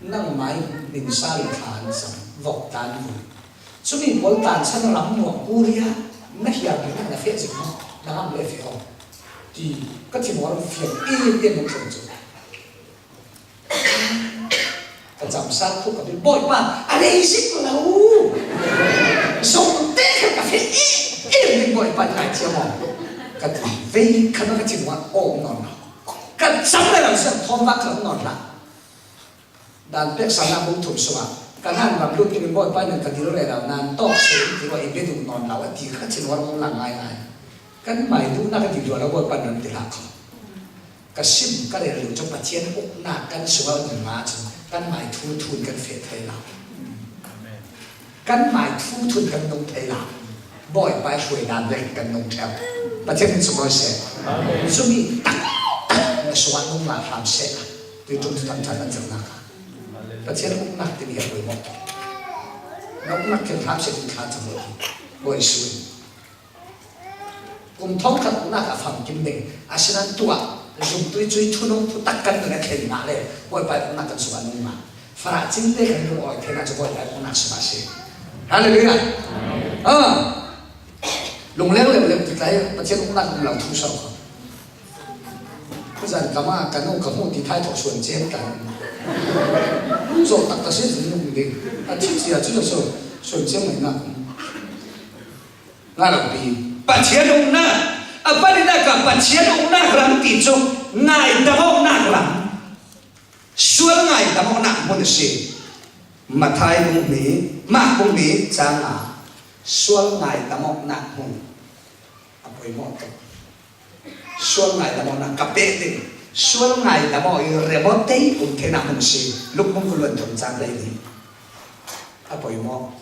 nangmah in hmin sal in thla an cam, vok tan vun. Cumi pawl tansan ram nuam Korea na hiar nih na feh zik maw? Na ngam le feh aw. Ti ka thinlung a rung fiang in in hung thleng cu. Ka camsal khuk ka ti, Bawipa, a rei zik lo. Zongte kha ka feh i, i ring Bawipa, ngai thiam aw. Ka ti, vei khan ka thinlung ah awm nawn lo. Cham le lo siam thawm vak kha nawn hlah. Dan pek sang na bung thum sungah, Kanaan ram lut dingin Bawipa nen ka dil rero nan tawk se in ti ruah i bia duh nawn lo a ti kha chin war mong lang ngai ngai. Kan mai duhna ka dil ruah lo Bawipa nen ti hlah kha. Ka sim ka rel lo cu Pathian uknak kan sungah nunga cun kan mai thu thun kan feh thei lo. Kan mai thu thun kan nung thei lo. Bawipa hruai dan vek kan nung ṭheu. Pathian min sunglawi seh. Amen. Cumi taktak na sungah nung la hram seh. Tui ṭum tu tam ṭhan an zirnak ah. Pathian uknak timi a poi maw? Na uknak khen hram seh tui thla cang lo. Bawi sui. Kum thawngkhat uknak a famkim ding a si nan tuah zumtui cui thunung thutak kan tun a thlen mah le Bawipa uknak kan sungah nung mah. Farah cing te kan lungawi thei nak cu Bawipa uknak si mah si. Hallelujah. Ah. Lungleng lem lem ti tlai Pathian uknak um lo thu sau kha. Kuzan kama kan nu ka hmu ti thai thawh suan cem kan. Zawh tak ta si zin nung ding. A thil cia cu suan cem mai nak. Nga lo pi. Pathian uknak. A pahnihnak ah Pathian uknak ram ti cu ngaidam awknak ram. Sual ngaidam awknak hmun a si. Mathai bung hnih, Mark bung hnih cang a sual ngaidam awknak hmun a poimawh tuk. Sual ngaidam awknak ka peh ding. Sual ngaidam awk i rem aw tei um theinak hmun a si. Luk bung kul le thum cang hleihnih a poimawh.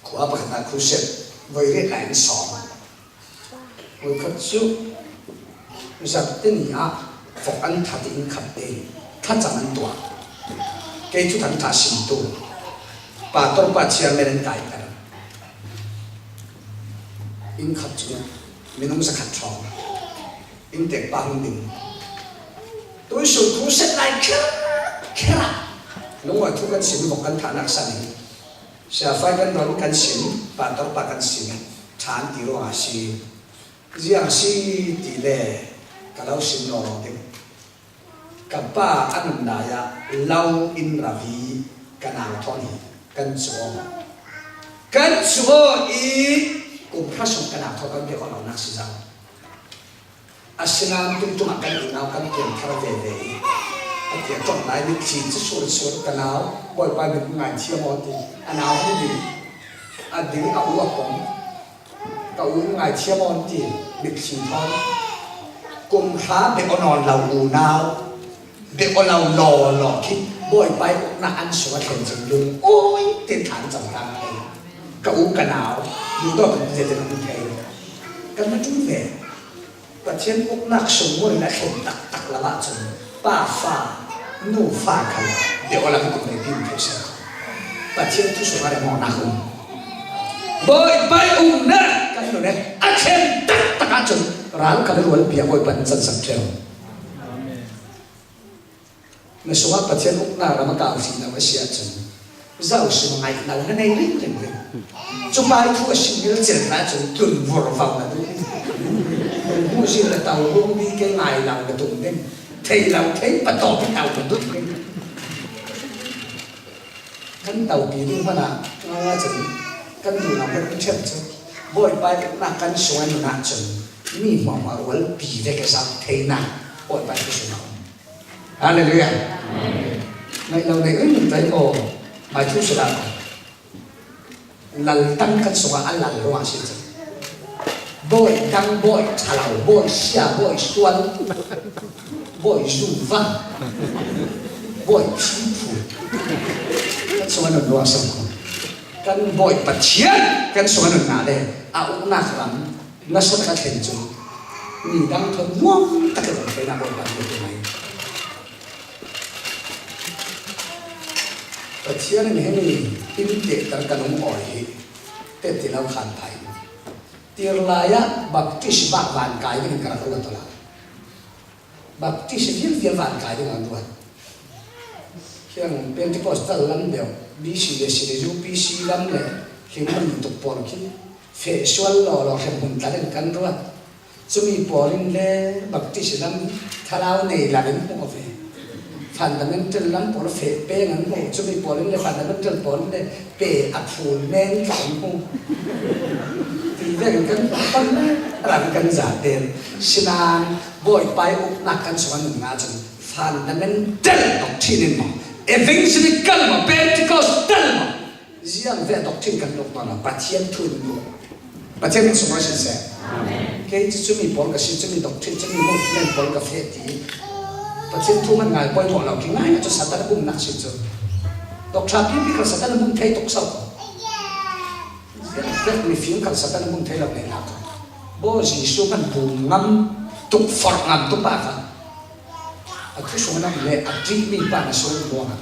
Khua pakhat ah khuset voi riat lai an sawm. Voikhat cu zat tini ah vok an that i inn khat tein thlacam an tuah. Kei cu thangṭha simtu, pastor pa chairman an kai ter. Inn khat cu minung zakhat hrawng. Inntek pa hung ding. Tuisun khuset lai kher kher ah lungawi thu kan sim, vok kan thahnak san hi. Siafai kan rawn kan sim, pastor pa kan sim, ṭhan ti ruangah a si. Ziang si ti le ka lo sim lawlaw ding. Ka pa a nun lai ah lo in ravi ka nau thawn hi kan cu aw. Kan cu aw i kum hra sung ka nau thawn kan biak aw lonak si zau. Asinain tumtuma kan unau kan pian thar veve i a tiah ṭawng lai mitthli cu sur sur ka nau, Bawipa min ngaithiam aw ti a nau hmu ding a ding a u a pom. Ka u in ngaithiam aw ti mitthli thawn kum hra bia aw nawn lo unau, bia aw lo lawlaw khi Bawipa i uknak an sungah thlen cun lungawi tein thla an cam ta ngai. Ka u ka nau duhdawt in zetin a hmu thei lo. Kan na ṭul ve. Pathian uknak sung in a thlen taktak lo ahcun pa fa, nu fa khal bia aw lo i kum reipi um thei seh. Pathian thu sungah remawhnak um. Bawipa i uknak kan nun i a thlen taktak ahcun ralkal i rualpi ah Bawipa in cansak ṭheu. Na sungah Pathian uknak ram a kau hrih lo a si ahcun, zo sung ngaih lo na nei ringring ding. Cu pa i thu a si milcil hna ahcun tlun vurvo na duh ding. Hmuh zin le to hung bi ke ngai lo na tum ding. Thei lo thei patawp i to na duh ding. Kan topi ding hmanh ah, ah cun kan duhnak kan ṭhiamh cu Bawipa i uknak kan sung a nun ahcun mi hmuahhmuah rualpi vek i zoh theinak Bawipa i sung a um. Hallelujah. Ngaih lo nei in tai aw, mai thu si dah. Lal dang kan sungah a lal ruang a si cang. Bawi dang, bawi ṭhalo, bawi sia, bawi sual, bawi zuvang, bawi phiphu. Kan sungah nun ruang a si ko. Kan bawi Pathian kan sungah nunnak le a uknak ram nasa tak a thlen cu mi dang thawn nuam tak i run theinak Bawipa nih a ngai. Pathian in himi in tehter ka lungawi hi teti lo khan phai. Tirlai ah Baptist bah van kai dingin ka rak ruat awla. Baptist vial vial van kai ding an ruat. Hiang Pentecostal lam deuh, B C le C le U P C lam le hling man tuk pawl khi feh sual lawlaw hremhmun tlarin kan ruat. Cumi pawl in le Baptist lam thlarau nei lamin hmuh a ve. Fundamental lam pawl feh peng an hmuh. Cumi pawl in le fundamental pawl in le pe a phul men tla an hmuh. Ti vekin kan pan le Ram kan zate. Sinan, Bawipa i uknak kan sungah nunga cun fundamental doctrine in maw, evangelical maw, Pentecostal maw, ziang ve doctrine kan luk maw, Pathian thu in luk. Pathian min sungah sin seh. Amen. Kei cu cumi pawl ka si, cumi doctrine, cumi movement pawl ka feh ti. Pathian thu man ngai pawimawh lo, ki ngai cu Satan a bumnak si cu. Doctrine pipi kha Satan a bum thei tuk so. Ziah vek mifim kha Satan a bum thei lo nei hna. Baw Jesuh hman bu ngam tuk, forh ngam tuk pa kha a thu sung a nam le a ṭihmi pa na sung ruangah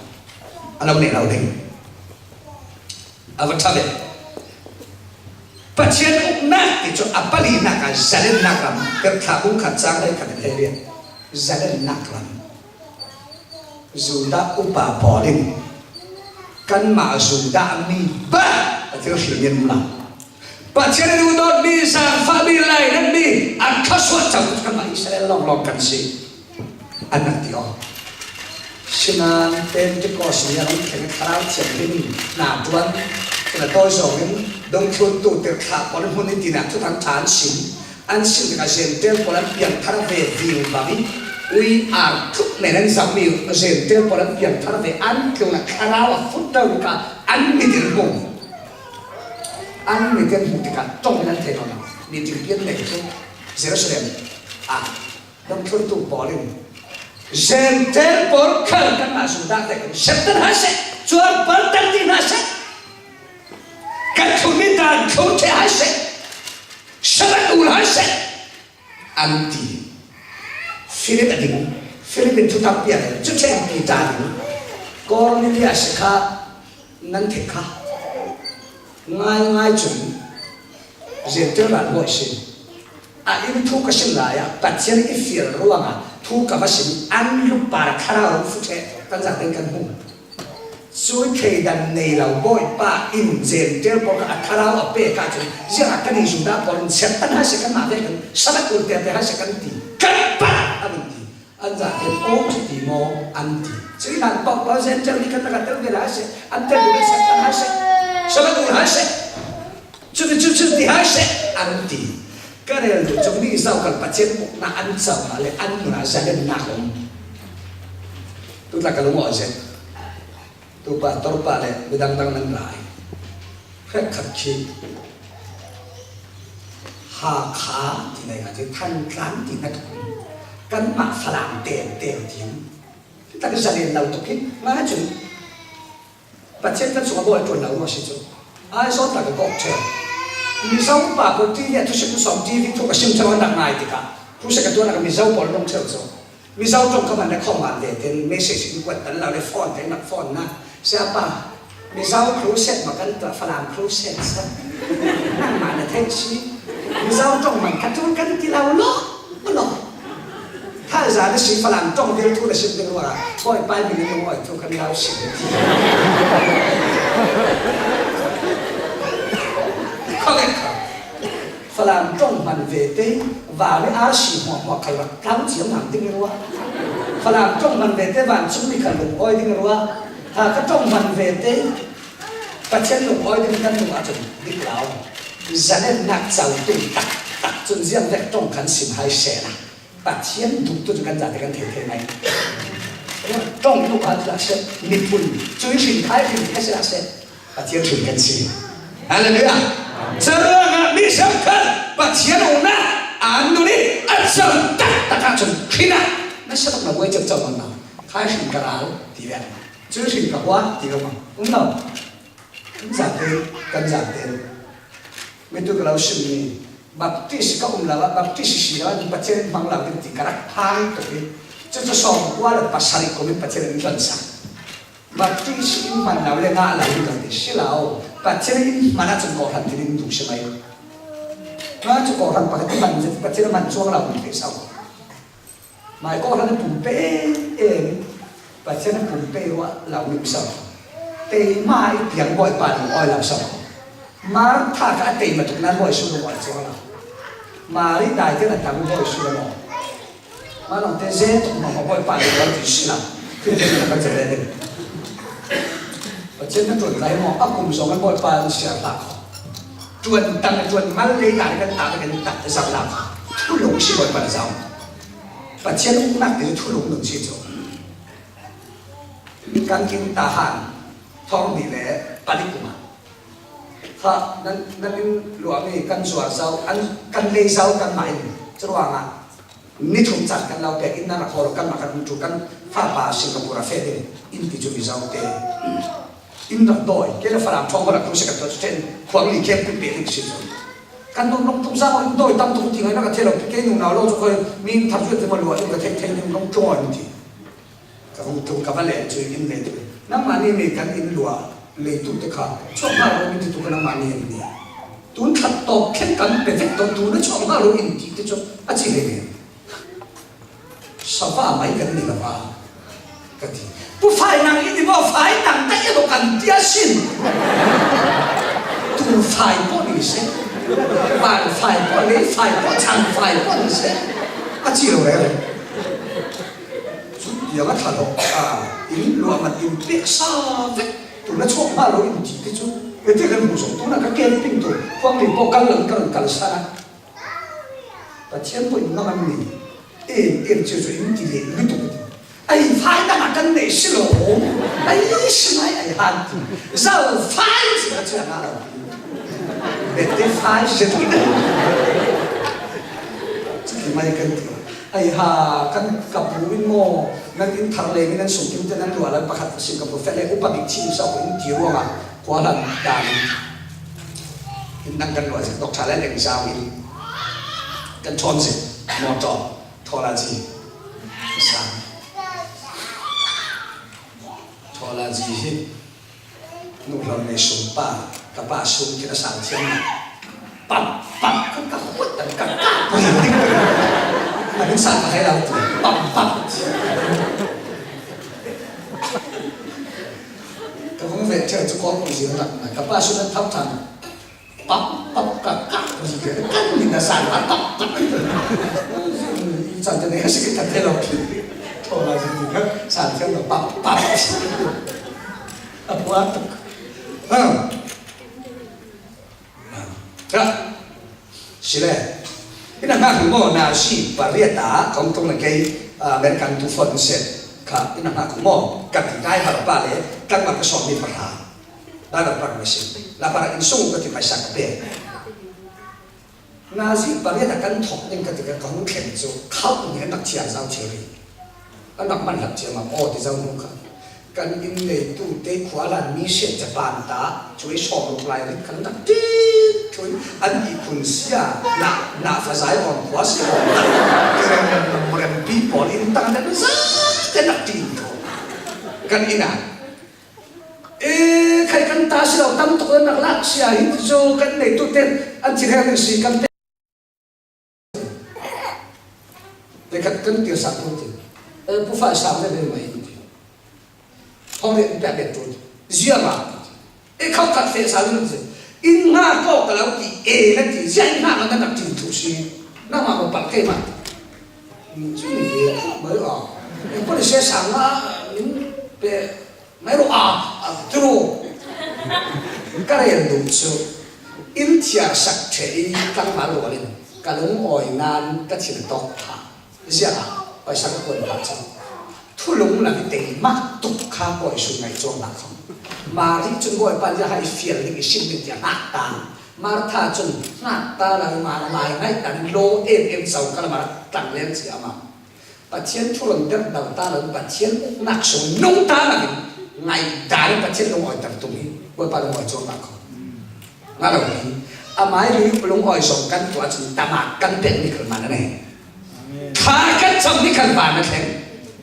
a lo nei lo ding. A va ṭha ve. Pathian uknak ti cu a palinak ah zalennak ram, Tirhthlah bung khat cang hleikhat in hleiriat. Zalennak ram. Judah upa pawl in kanmah Judah mi bah a thil hrilmi an um lo. Pathian in duhdawtmi, zaangfahmi, lainatmi a thluasuah co kanmah Israel lawnglawng kan si, an rak ti aw. Sinan Pentecost ni a rung thleng Thlarau Thianghlim in hna ṭuan, cun a tawi zongin dungthluntu Tirhthlah pawl in hmun i tinak thuthang ṭha an sim. An sin tikah Zentail pawl an piangthar ve viu bang i, we are thuk men an zohmi uh Zentail pawl an piangthar ve, an tlunah Thlarau a fut lo tikah an mit in hmu. An mit in hmu tikah ṭong in an thei lo. Meeting pian nei cu Jerusalem ah dungthluntu pawl in Zentail pawl khal kanmah Judah te kan septan hna seh, cuarpar tan ti hna seh, kan thlunmi dan thlun ṭheh hai seh, Sabbath ul hai seh, an ti. Philip a ding, Philip in thutak piak, cu ṭhen Peter ding, Kornelia si kha nan theih kha. Ngaingai cun Zentail ralbawi si. A inn thu ka sim lai ah Pathian i fial ruangah thu ka va sim, an lupa thlarau fu ṭheh kan zate kan hmu. Cu thleidan nei lo Bawipa in Zentail pawl kha a thlarau a pek ahcun ziangah kan i Judah pawl in septan hai seh, kanmah vek kan Sabbath ul tete hai seh kan ti. Kan pat a vun ti. An zate pawl cu ti maw an ti. Cuih hlan paohpaoh Zentail nih kan rak tel ve lai seh, an tel ve septan hai seh, Sabbath ul hai seh. Cuti cu, cuti hai seh, an ti. Ka rel duh cung nih zohkal Pathian uknak an co hna le an nunah zalennak a um. Tutlak ka lung aw zet. Tu pastor pa le midang dang nan ra i hrekkhat khi Hakha ti ngai nga ti Thantlang ti hna tuk. Kanmah Falam tengteng ti. Tutlak zalen lo tuk hi. Nga cun Pathian kan sungah bawi ṭuan lo maw si cu? Ai, zawt tak a kawk ṭheu. Mizo pa ko T V a thusim sawm T V thu ka sim ṭheu an rak ngai tikah, crusade ka tuan ah Mizo pawl an rung ṭheu cu. Mizo ṭong ka man le khawng man ve tein message in kuat tan lo le phone tein rak phone na. Siapa, Mizo crusade ma kan tuah, Falam crusade sa. Nangmah na theih si. Mizo ṭong man kha tu kan ti lo law, law. Thaizan a si Falam ṭong vial thu na sim ding ruangah Bawipa min in lungawi thu kan lau si. Correct. Falam ṭong hman ve te, vau le arsi hmuahhmuah khal rak tlau ciam hna ding ruah. Falam ṭong hman ve te, vancung mi khal lungawi ding ruah. Hakha ṭong hman ve te, Pathian lungawi ding kan duh ahcun dik lo. Zalennak cotu taktak cun ziangvek ṭong kan sim hai sehla. Pathian duhtu cu kan zate kan thei thei ngai. Ṭong in ukhat hlah seh, miphun cu hrin khai hrin a si hlah seh, Pathian hrin kan si. Hallelujah. Curuangah mi hrekkhat Pathian uknak an nun i a cam taktak ahcun hrin ah na sa tuk na buai ciamco nawn lo. Khai hrin ka ral ti ve. Cu hrin ka hua ti ve maw? Um lo. Kan zate, kan zate. Mitu ka lo simmi, Baptist ka um lo ah, Baptist si lo ah, Pathian hmang lo ding ti ka rak phang tuk i, cucu sawmkua le pasarih kum in Pathian in hlansak. Baptist in hman lo le ngah lo ding kan ti si lo. Pathian in hman ahcun kawhhran thil in duh si mai. Nga cu kawhhran pakhat i hman zet Pathian a hman cuang lo ding ti so. Mai kawhhran a pumpe em, Pathian a pumpe ruah lo mi so. Teima i piang Bawipa lungawi lo so. Martha kha a teima tuk nan Bawi su lungawi cuang lo. Mari dai tiang a tam Bawi su lo. Mah lawngte ze tuk mah Bawipa lungawi ti si lo. Khin kan kan zet ding. Pathian na ṭuan lai maw? A kum zong an Bawipa an siar hlah kho. Tuan tang, tuan mal lei dan kan ta kan ta zau la. Thulung si Bawipa zau. Pathian uknak ti thulung nun si cu. Kan kin ta han thawng hnih le palik kum ah. Kha nan, nan in luahmi kan zuar zau, an, kan lei zau kanmah in. Curuangah ni thum caan kan lo pek in nan rak hawl kanmah kan um ṭu kan fapa Singapore a feh ding in ti cu mi zaute in rak dawi. Kei le Falam ṭhawng holh a cruise kan tuah cu ṭhen khuang li camp pin pek ding si cu. Kan nun rong tuk zau in dawi tam tuk ti ngai na ka thei lo, kei nunau lo cu koi mi in thar zuat ti ma luah in ka theih theih ning rong tlung aw in ti. Ka vung tlung ka va leh cu in leh tu. Nangmah nih mi kan in luah lei tu te kha chuak hna lo in ti tu ka nangmah nih in ni. Tun thlat tawp khen kan pe vek tawn tu na chuak hna lo in ti te cu a ci lei ni. Sava mai kan ni lava ka ti. Pu fai nang i ti maw, fai nang ta i lo kan ti a sin. Tu fai pawh ni se. Van fai pawh, lei fai pawh, chang fai pawh ni se. A ci lo rero. Cu tiang a ṭha lo. A, in luah man in pek sa vek. Tu na chuak hna lo in ti te cu. E te kan hmuh zong tu na ka camping tu. Khuang ni pawh kal lang kal kal sa na. Pathian pawh in ngam an ni. Em, em, cio cio in ti leh lutuk a ti. Ai, fai dang a kan neih si lo. Ai, si ngai ai han ti. Zau fai si a cia na lo. Bete fai si ti. Cuti mai kan ti. Ai ha, kan ka pu in maw, nan in thar leng in nan sungkim te nan luah lai pakhat Singapore feh le upa bik chim sa ko in ti ruangah kua hlan dan in nan kan luah zik dok ṭha le leng zau in kan ṭhawn zik mawtaw. Thawla ji. Sang. Thawla ji hi nuhlo nei sum pa, ka pa sum khin a sang thiam na. Pam, pam, ka, ka huat an ka ka pui ding. A ding sang ka hai lau tu. Pam, pam. Ka vung ve thiam cu kawl kong zia rak na. Ka pa sum an thap thang. Pap, pap, ka, ka, ka, ka, kan min a san, a pap, pap. I chan te ne, si ka te lo. Thawla si ka, san te lo, pap, pap. A puan tuk. Ha. Ha. Si le. Ina nga hu mo na si pa ria ta, kong tong na kei, ah, American tu fon se. Kha, ina nga hu mo, ka ti kai har pa le, tang ma ka som ni pa ha. Bible park mihring, la park in sung ka ti hmaisa ka pek. Nazi pariat a kan thawk ding ka ti ka, ka hung thlen cu khauh nih an rak thiar zau thil rih. An rak man hlap thiam ah aw ti zau hnu kha. Kan inn neitu te khua hlan mi siat Japan ta cu i sawm ruk lai rit kan rak tit thui. An i khun sia na, na fa zai awn khua si awn. Rem, rem pi pawl in tang kan zate nak tin tho. Kan inn ah E, khai kan ta si lo, tam tuk an rak lak sia hi cu kan neitu ten an thi reng si kan pe. Te khat kan tir sak tu ti. E, pu fa sang le le mai ti. Hong le pek pek tu. Zia ma. E, khau khat fe sa le ti. In nga ko ka lo ti. E, na ti. Zia in nga ka na ti tu si. Na ma ko pa ke ma. Chu ni ve mai a. E, ko le se sang a in pe. Mei ruh a, a, turu. Ka rel duh cu in thiarsak ṭheh i tlangval rual in ka lungawi nan ka thin a tawk phah. Ziah a, paisa ka kuan phah cu thulung lam i tei mah tuk kha Bawi sun ngai cuang nak khong. Mari cun Bawipa ziah i fial ding i sim ding tiah hngak ta. Martha cun hngak ta lo, mah lai ngaih ta ding law em em co ka lam a rak tlang leng si amah. Pathian thu ron derh dal ta lo, Pathian uknak sung nung ta lo in ngaihdan in Pathian lungawiter tum hi. Bawipa lungawi cuahmah ko. Nga lo hi. Amai lui lungawi zong kan tuah cun tamak kan pek ni kal man a nei. Tha kan cam ni kal van a thleng.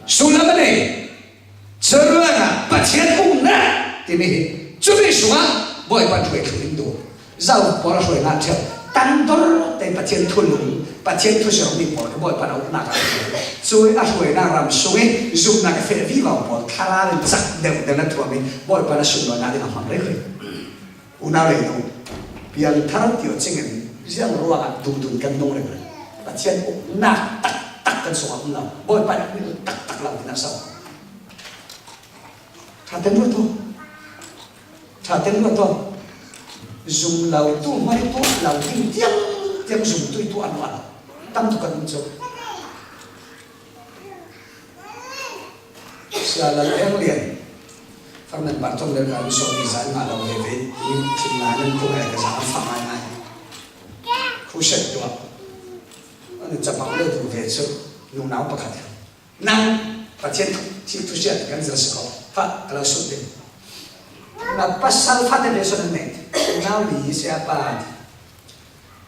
Sulam a nei. Curuangah Pathian uknak timi hi. Cumi sungah Bawipa thu i thlu in duh. Zau pawl a hruainak ṭheu. Tan dor te Pathian thu lung, Pathian thu siangmi pawl kha Bawipa na uknak ah a hruai. Cui a hruainak ram sung i zumhnak a feh vivo pawl thlarau in cak deuh deuh na tuam i Bawipa na sunlawinak ding a hmang rih rih. Unau lei nu, piangthar ti aw cingin ziang ruangah duhdun kan nung rih rih. Pathian uknak taktak kan sungah um lo. Bawipa na taktak lo ding a sau. Ṭha ten ruat aw. Ṭha ten ruat aw. Zum lo tu, mai tu, lo ding tiang, tiang zum tu, tu an an. Tam tu kan um cu. Sia Lal Eng Lian. Fang nan par tom le kan so ni zan nga lo ve ve. Ni thim na nan tu ngai ka zan fa ngai ngai. Crusade tu. Ani capak le tu ve cu. Nunau pakhat. Nang Pathian thu, thil thu siat kan zir si ko. Fa, ka lo sut ding. Na pasal fa te le so nan nei. Nau li siapa.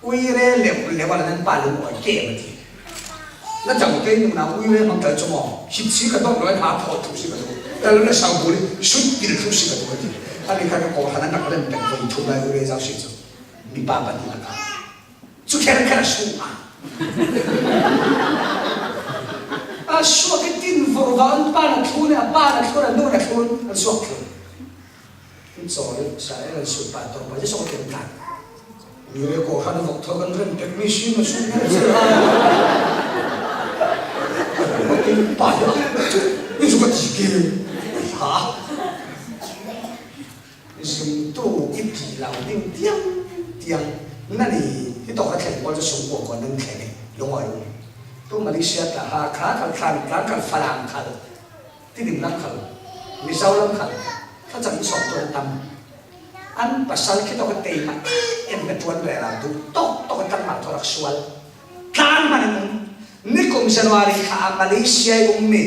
Uire le le wala nan pa lung oi ke ma ti. Na jam ke nung na uire mang ta chungo. Hit si ka dong loi ha pho tu si ka tu. Ta lo na sau bu li sut pi tu si ka tu ti. Ani ka ko ha na na ka len pen ko tu lai uire zau si tu. Mi pa pa ti na ka. Cu kher kher a su a. A suak i tin vur va an pa na thlun, a pa na thlun, a nu na thlun, an suak thlun. An cawi sa e, an su pa tawng pa, Jesuh a tem tlan. Mi le ko hran vok thaw kan ren pek mi si na su ngai si ha. Tin pa ya. Ni su ka ti ke. Ha. Zumtu i ti lo ding tiang tiang. Nani hi tawk a thleng pawl cu sung kua kua nan thleng i lungawi um. Tu Malaysia tla ha kha khal thlan tlang khal Falam khal. Tidim lam khal, Mizo lam khal, thlacam in sawm tuan a tam. An pasal khi tawk a tei mah em ka tuan rel a duh tawk tawk a tangval thaw rak sual. Tlan hmanh in um. Nikum January kha ah Malaysia i ummi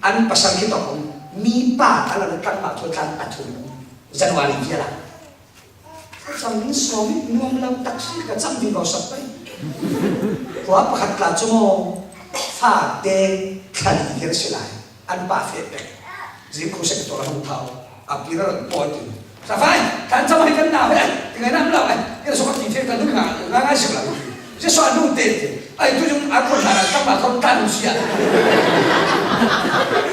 an pasal khi tawk um. Mi pa a lo le tangval thaw tlan pathum um. January vial ah. Ka cam in sawm i nuam lo tak si ka cam vivo sak pei. Khua pakhat tla cu maw, fate thla li vial si lai. An pa feh pek. Zing khu sek tuar a hung thau. A pi ra ron pawi tin. Sa fai, kan cam hai kan nau he. Ti ngai nam lo ai. Ira so ka ti the kan du nga nga ngai sik lo. Jesuh a nu te te. Ai tu jung a kun ha tang ba khon tan si a.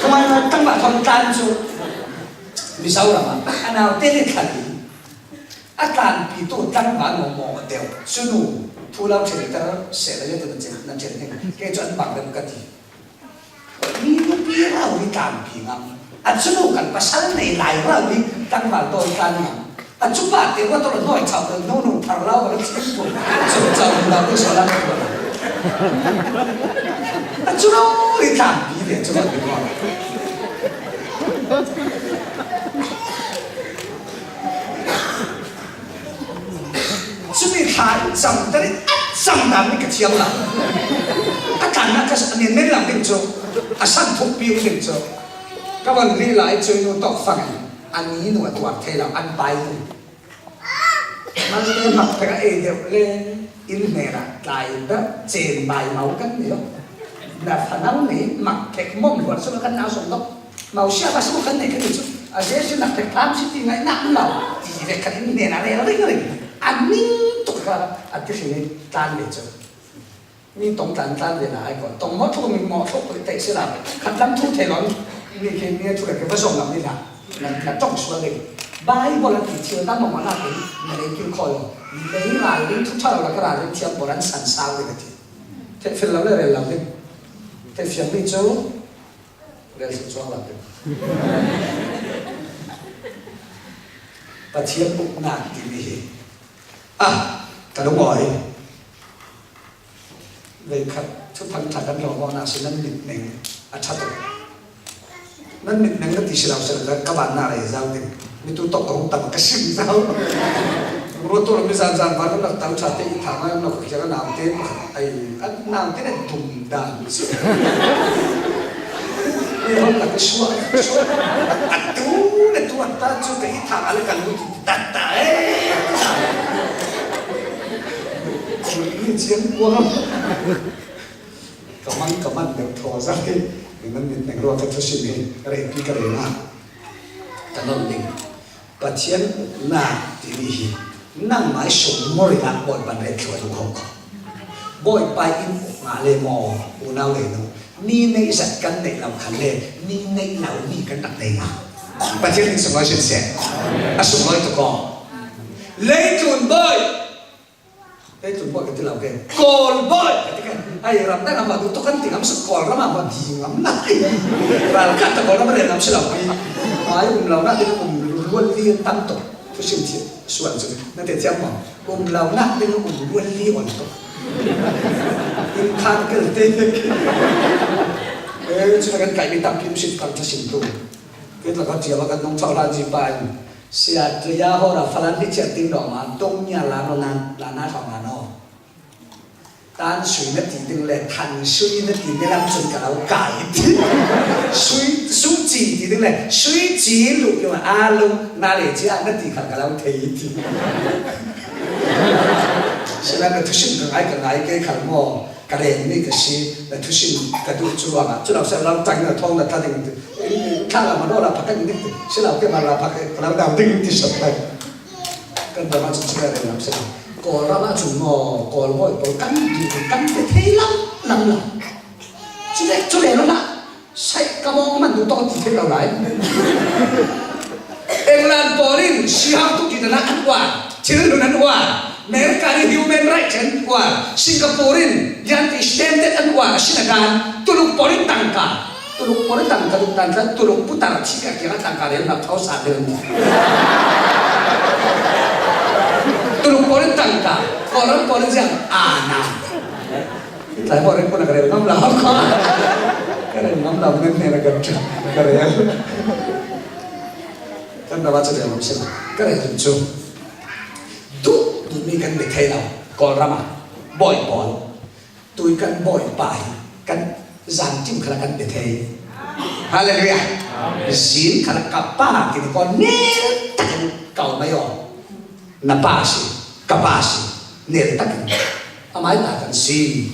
Khon tang ba khon tan cu. Mizoram ah a nau te le thla li. A tlanpi tu tlangval maw maw deuh. Cunu thu lo ṭhen ter seh le tu na chen, na chen ding. Kei cu an bang deuh ka ti. Mi nupi rau i tlanpi ngam. A cunu kan pasal nei lai rau i tlangval tawi tlan ngam. A cu pa te ruat taw nawi chau deuh no no thar lau ka chim tu. Cu chau deuh tu so lam tu. A cunu i tlanpi ve cu ruat taw. Cumi thla in cam ter in a cam dan nih ka thiam lo. A tlannak ka nih men lo ding cu, a san thukpi um ding cu. Ka van rih lai cu nu tawk fang in a ni nu a tuar thei lo, an pai nu. Malte mak pek a ei deuh le in hmel ah tlai ber cen bai mau kan ni lo. Na fanau nih mak pek mom luat sung kan nau sung dok. Mau sia ba sung kan nei kan ni cu. A sia si nak pek pam si ti ngai nak mau. Ti vek kan in hmel ah rel ring ring. A ning tuk ka a ti hring i tlan ve cu. Mi tong tlan tlan ve na ai ko. Tong mo thu mi mo thu ko te si la. Khat lam thu thei lo. Mi ke mi thu le ke va zong lam ni la. Na, na tong sual ding. Bible a ti thil tam mawngmawh nakin na lei kil khawi aw. Lei ral ding thu ṭha lo lak a ral ding thiam pawl an san sau ding a ti. Theihfial lo le rel lo ding. Theihfial mi cu rel cu cuang lo ding. Pathian uknak timi hi. Ah, ka lungawi. Veikhat thuphan ṭha kan hlawm awknak si nan mitmeng a ṭha tuk. Nan mitmeng na ti si lo si lo ka, ka vannak lei zau ding. Mi tu tawk ka hung tam ka sim zau. Ruat tu mi zan zan van nak tam ṭha te i thang ai nak ka kiang a naute pakhat ai, a naute na dum dan. Ni hon nak ka suah, suah. A tu na tu a ta cu ka i thang a le kan lut. Tata eh. Ni cian kuang. Ka man ka man deuh thaw zat hi. Ni nan mit neng ruak ka thusim hi. Ka rei pi ka rei na. Ka non ding. Pathian uknak timi hi. Nangmai sung mori lak bawi pan rei thluai lu hong ko. Bawi pai in uk ngah le maw. Unau le nu. Mi neih zat kan neih lo khan le. Mi neih lo mi kan rak nei ngah. Pathian in sung lai sin seh. A sung lai tu ko. Leitlun bawi. Leitlun bawi ka ti lo ke. Kawl bawi ka ti ke. Ai, ram dang a ma tu kan ti ngam suk Kawl ram a ma di ngam na. Ral ka ta Kawl ram rel ngam si lo pi. Ai, um lo na ti um luan li tam to. Thusim thiam suan cu na te thiam maw? Um lo nak ding um luan li on tuk. In khan kal te tek. Eh, cu na kan kaih mi tampi um sit kal thusim tu. Kei tlak a ṭial a kan nung thau hlan ci pa in, "Sia, tuya hora falan hi chiat ding dawh ma, dong nia la no nan, la na thau ma no." Tan sui na ti ding le, than sui na ti ni lam cun ka lo kai ti. Sui, su ci ti ding le, sui ci lu ki ma a lung na le ci a na ti kha ka lo thei ti. Sila na thusim ka ngai, ka ngai kei khal maw? Ka rel mi ka si, na thusim ka duh cu ruangah cu lo seh lo tang na thawng na tha ding ti. Thla la ma no la phak ka ding ti. Si lo ke ma la phak ka lo dau ding ti sap lai. Kan ram ah cun cu rel lam si lo. Kawl ram ah cun maw, Kawl bawi pawl kan duh, kan pe thei lam lam lo. Cu le, cu le lo na. Sai ka mawng man duh tawh ti thei lo lai. England pawl in sihang tuk ti dan an uar, thil nun an uar. America in human rights an uar. Singapore in lian ti standard an uar. A sin a dan, Tuluk pawl in tangka. Tuluk pawl in tangka, Tuluk tangka, Tuluk putar thi ka kiang a tangka rel nak thau sa rel. Tuluk pawl in tangka, Koran pawl in ziang a na. Tlai maw rel ko na ka rel ngam lo ko. Ka rel ngam lo, men ne na ka ka rel. Kan na ba cu rel ngam sin. Ka rel cu. Duh, duh mi kan bi thei lo. Kawl ram ah. Bawi pawl. Tui kan Bawipa hi. Kan zan tim khala kan bi thei. Hallelujah. Amen. Zin khala ka pa kini ko nel takin kau mai aw. Na pa si, ka pa si, nel takin. Amai pa kan si.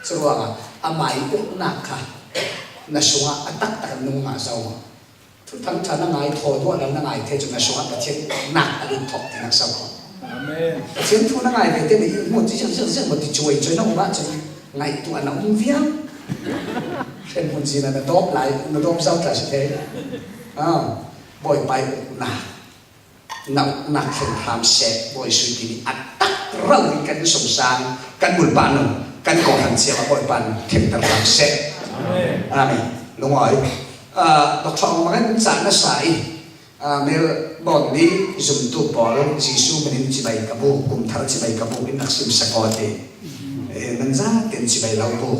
Curuangah amai uknak kha na sungah a taktak nung ngah zo. Thuthang ṭha na ngai, thawh duah lo na ngai te cu na sungah Pathian uknak a lut thawk tinak so ko. Amen. Pathian thu na ngai ve te na i hmuh ti ziang ziang ziang maw ti cuai cuai na um ahcun ngaihtuah na um viang. Hren hmun zin ah na dawp lai, na dawp zo ta si te. Ah, Bawipa i uknak. Na uknak thleng hram seh, Bawi Suipi nih a tak rau in kan sungsang, kan bulpa nun, kan kawhhran siam ah Bawipa nih thlengter hram seh. Amen. Amen. Lungawi. Ah, Doctor Aung Maung in cah na sa i, ah, Melbourne mi zumtu pawl Jesuh min in cibai ka bu, kum thar cibai ka bu in rak sim sak aw ti. Eh, nan zaten cibai lo bu.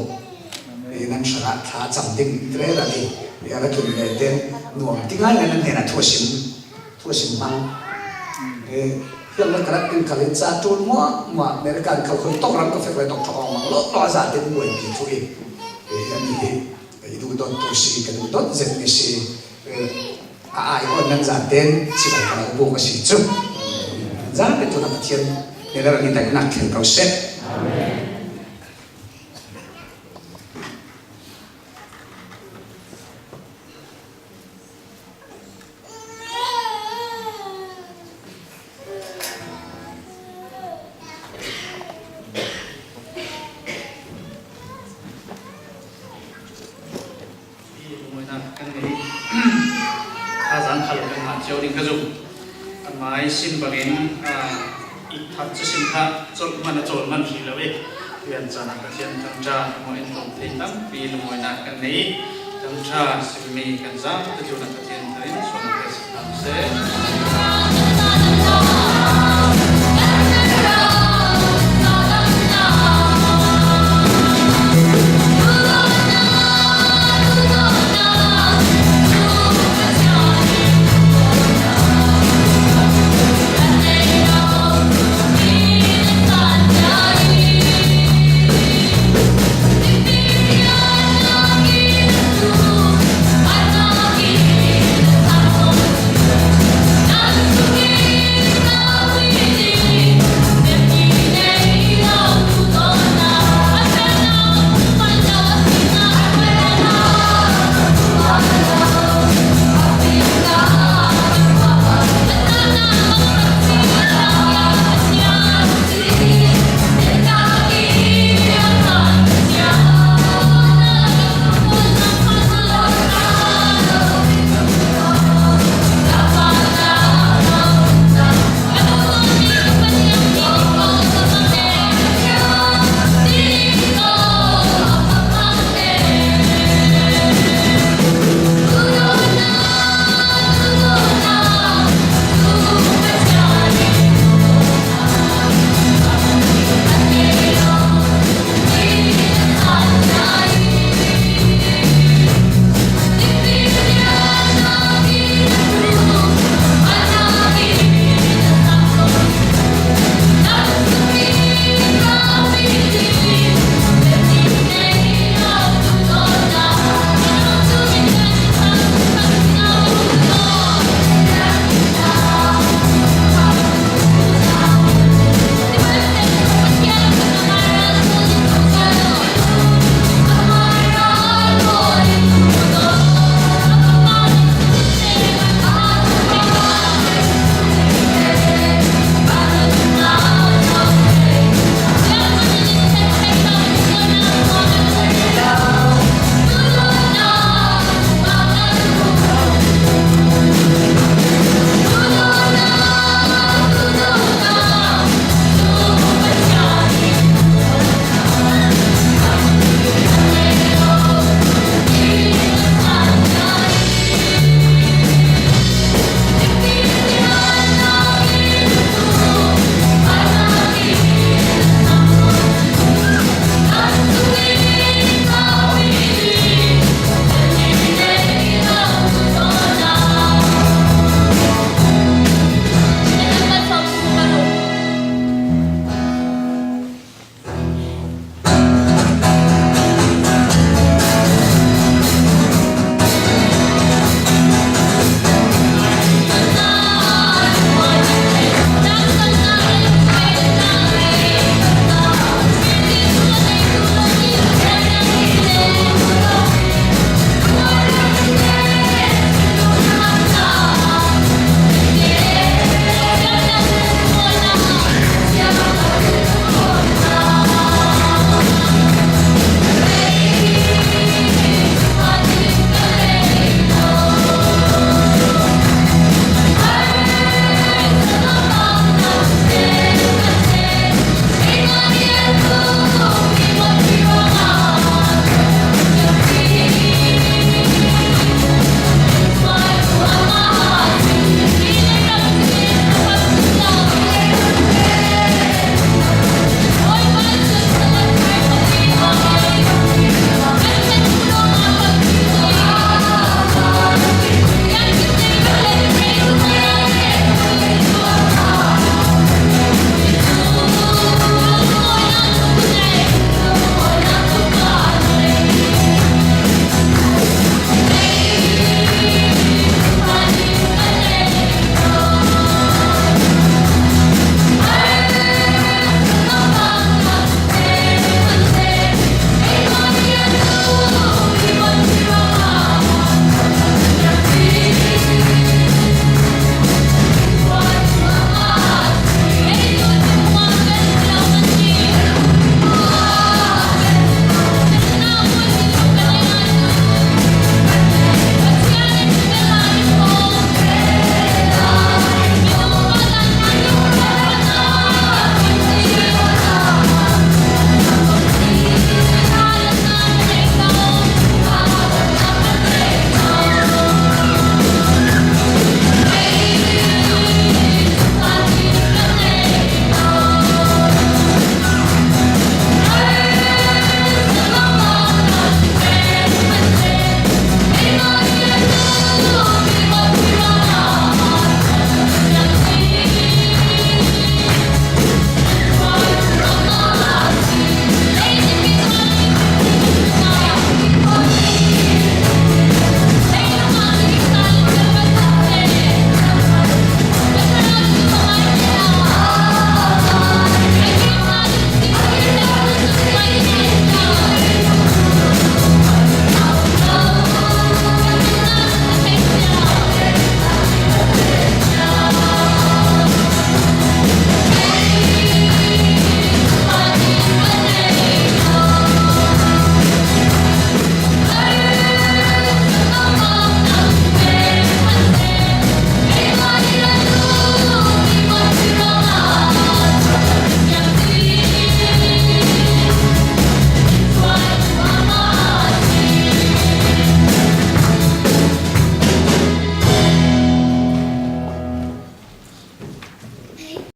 Eh, nan hrangah thla cam ding in rel a ni. Eh, a ra tlun ve ten nuam ti ngai ngai nan hnenah thu a sim. Thu a sim hmang. Eh, hiang na ka rak in khal in ca ṭul muah muah, America in khal khoi tawk ram ka fek lai tawk thawk awk mang lawh lawh a zaten buai ti thu i. Eh, hiang ni hi, eh, i duh dawt tu si, ka duh dawt zet mi si. Eh, a ai awn nan zaten si lai ka lo buk a si cu. Zaten tu na Pathian, ni le ni tak nak khen kau seh. Amen. Kan ngei. Thazaang khal kan ngah cio ding ka zum. Amai sin bangin, ah, i that cu sin kha colh hmanh a cawl hmanh hrih lo i, rian caan ah Pathian thangṭha maw in tlawm thei tampi lungawinak kan ngei. Thangṭha simmi kan zam tu cu na Pathian thar in suan a si hram seh.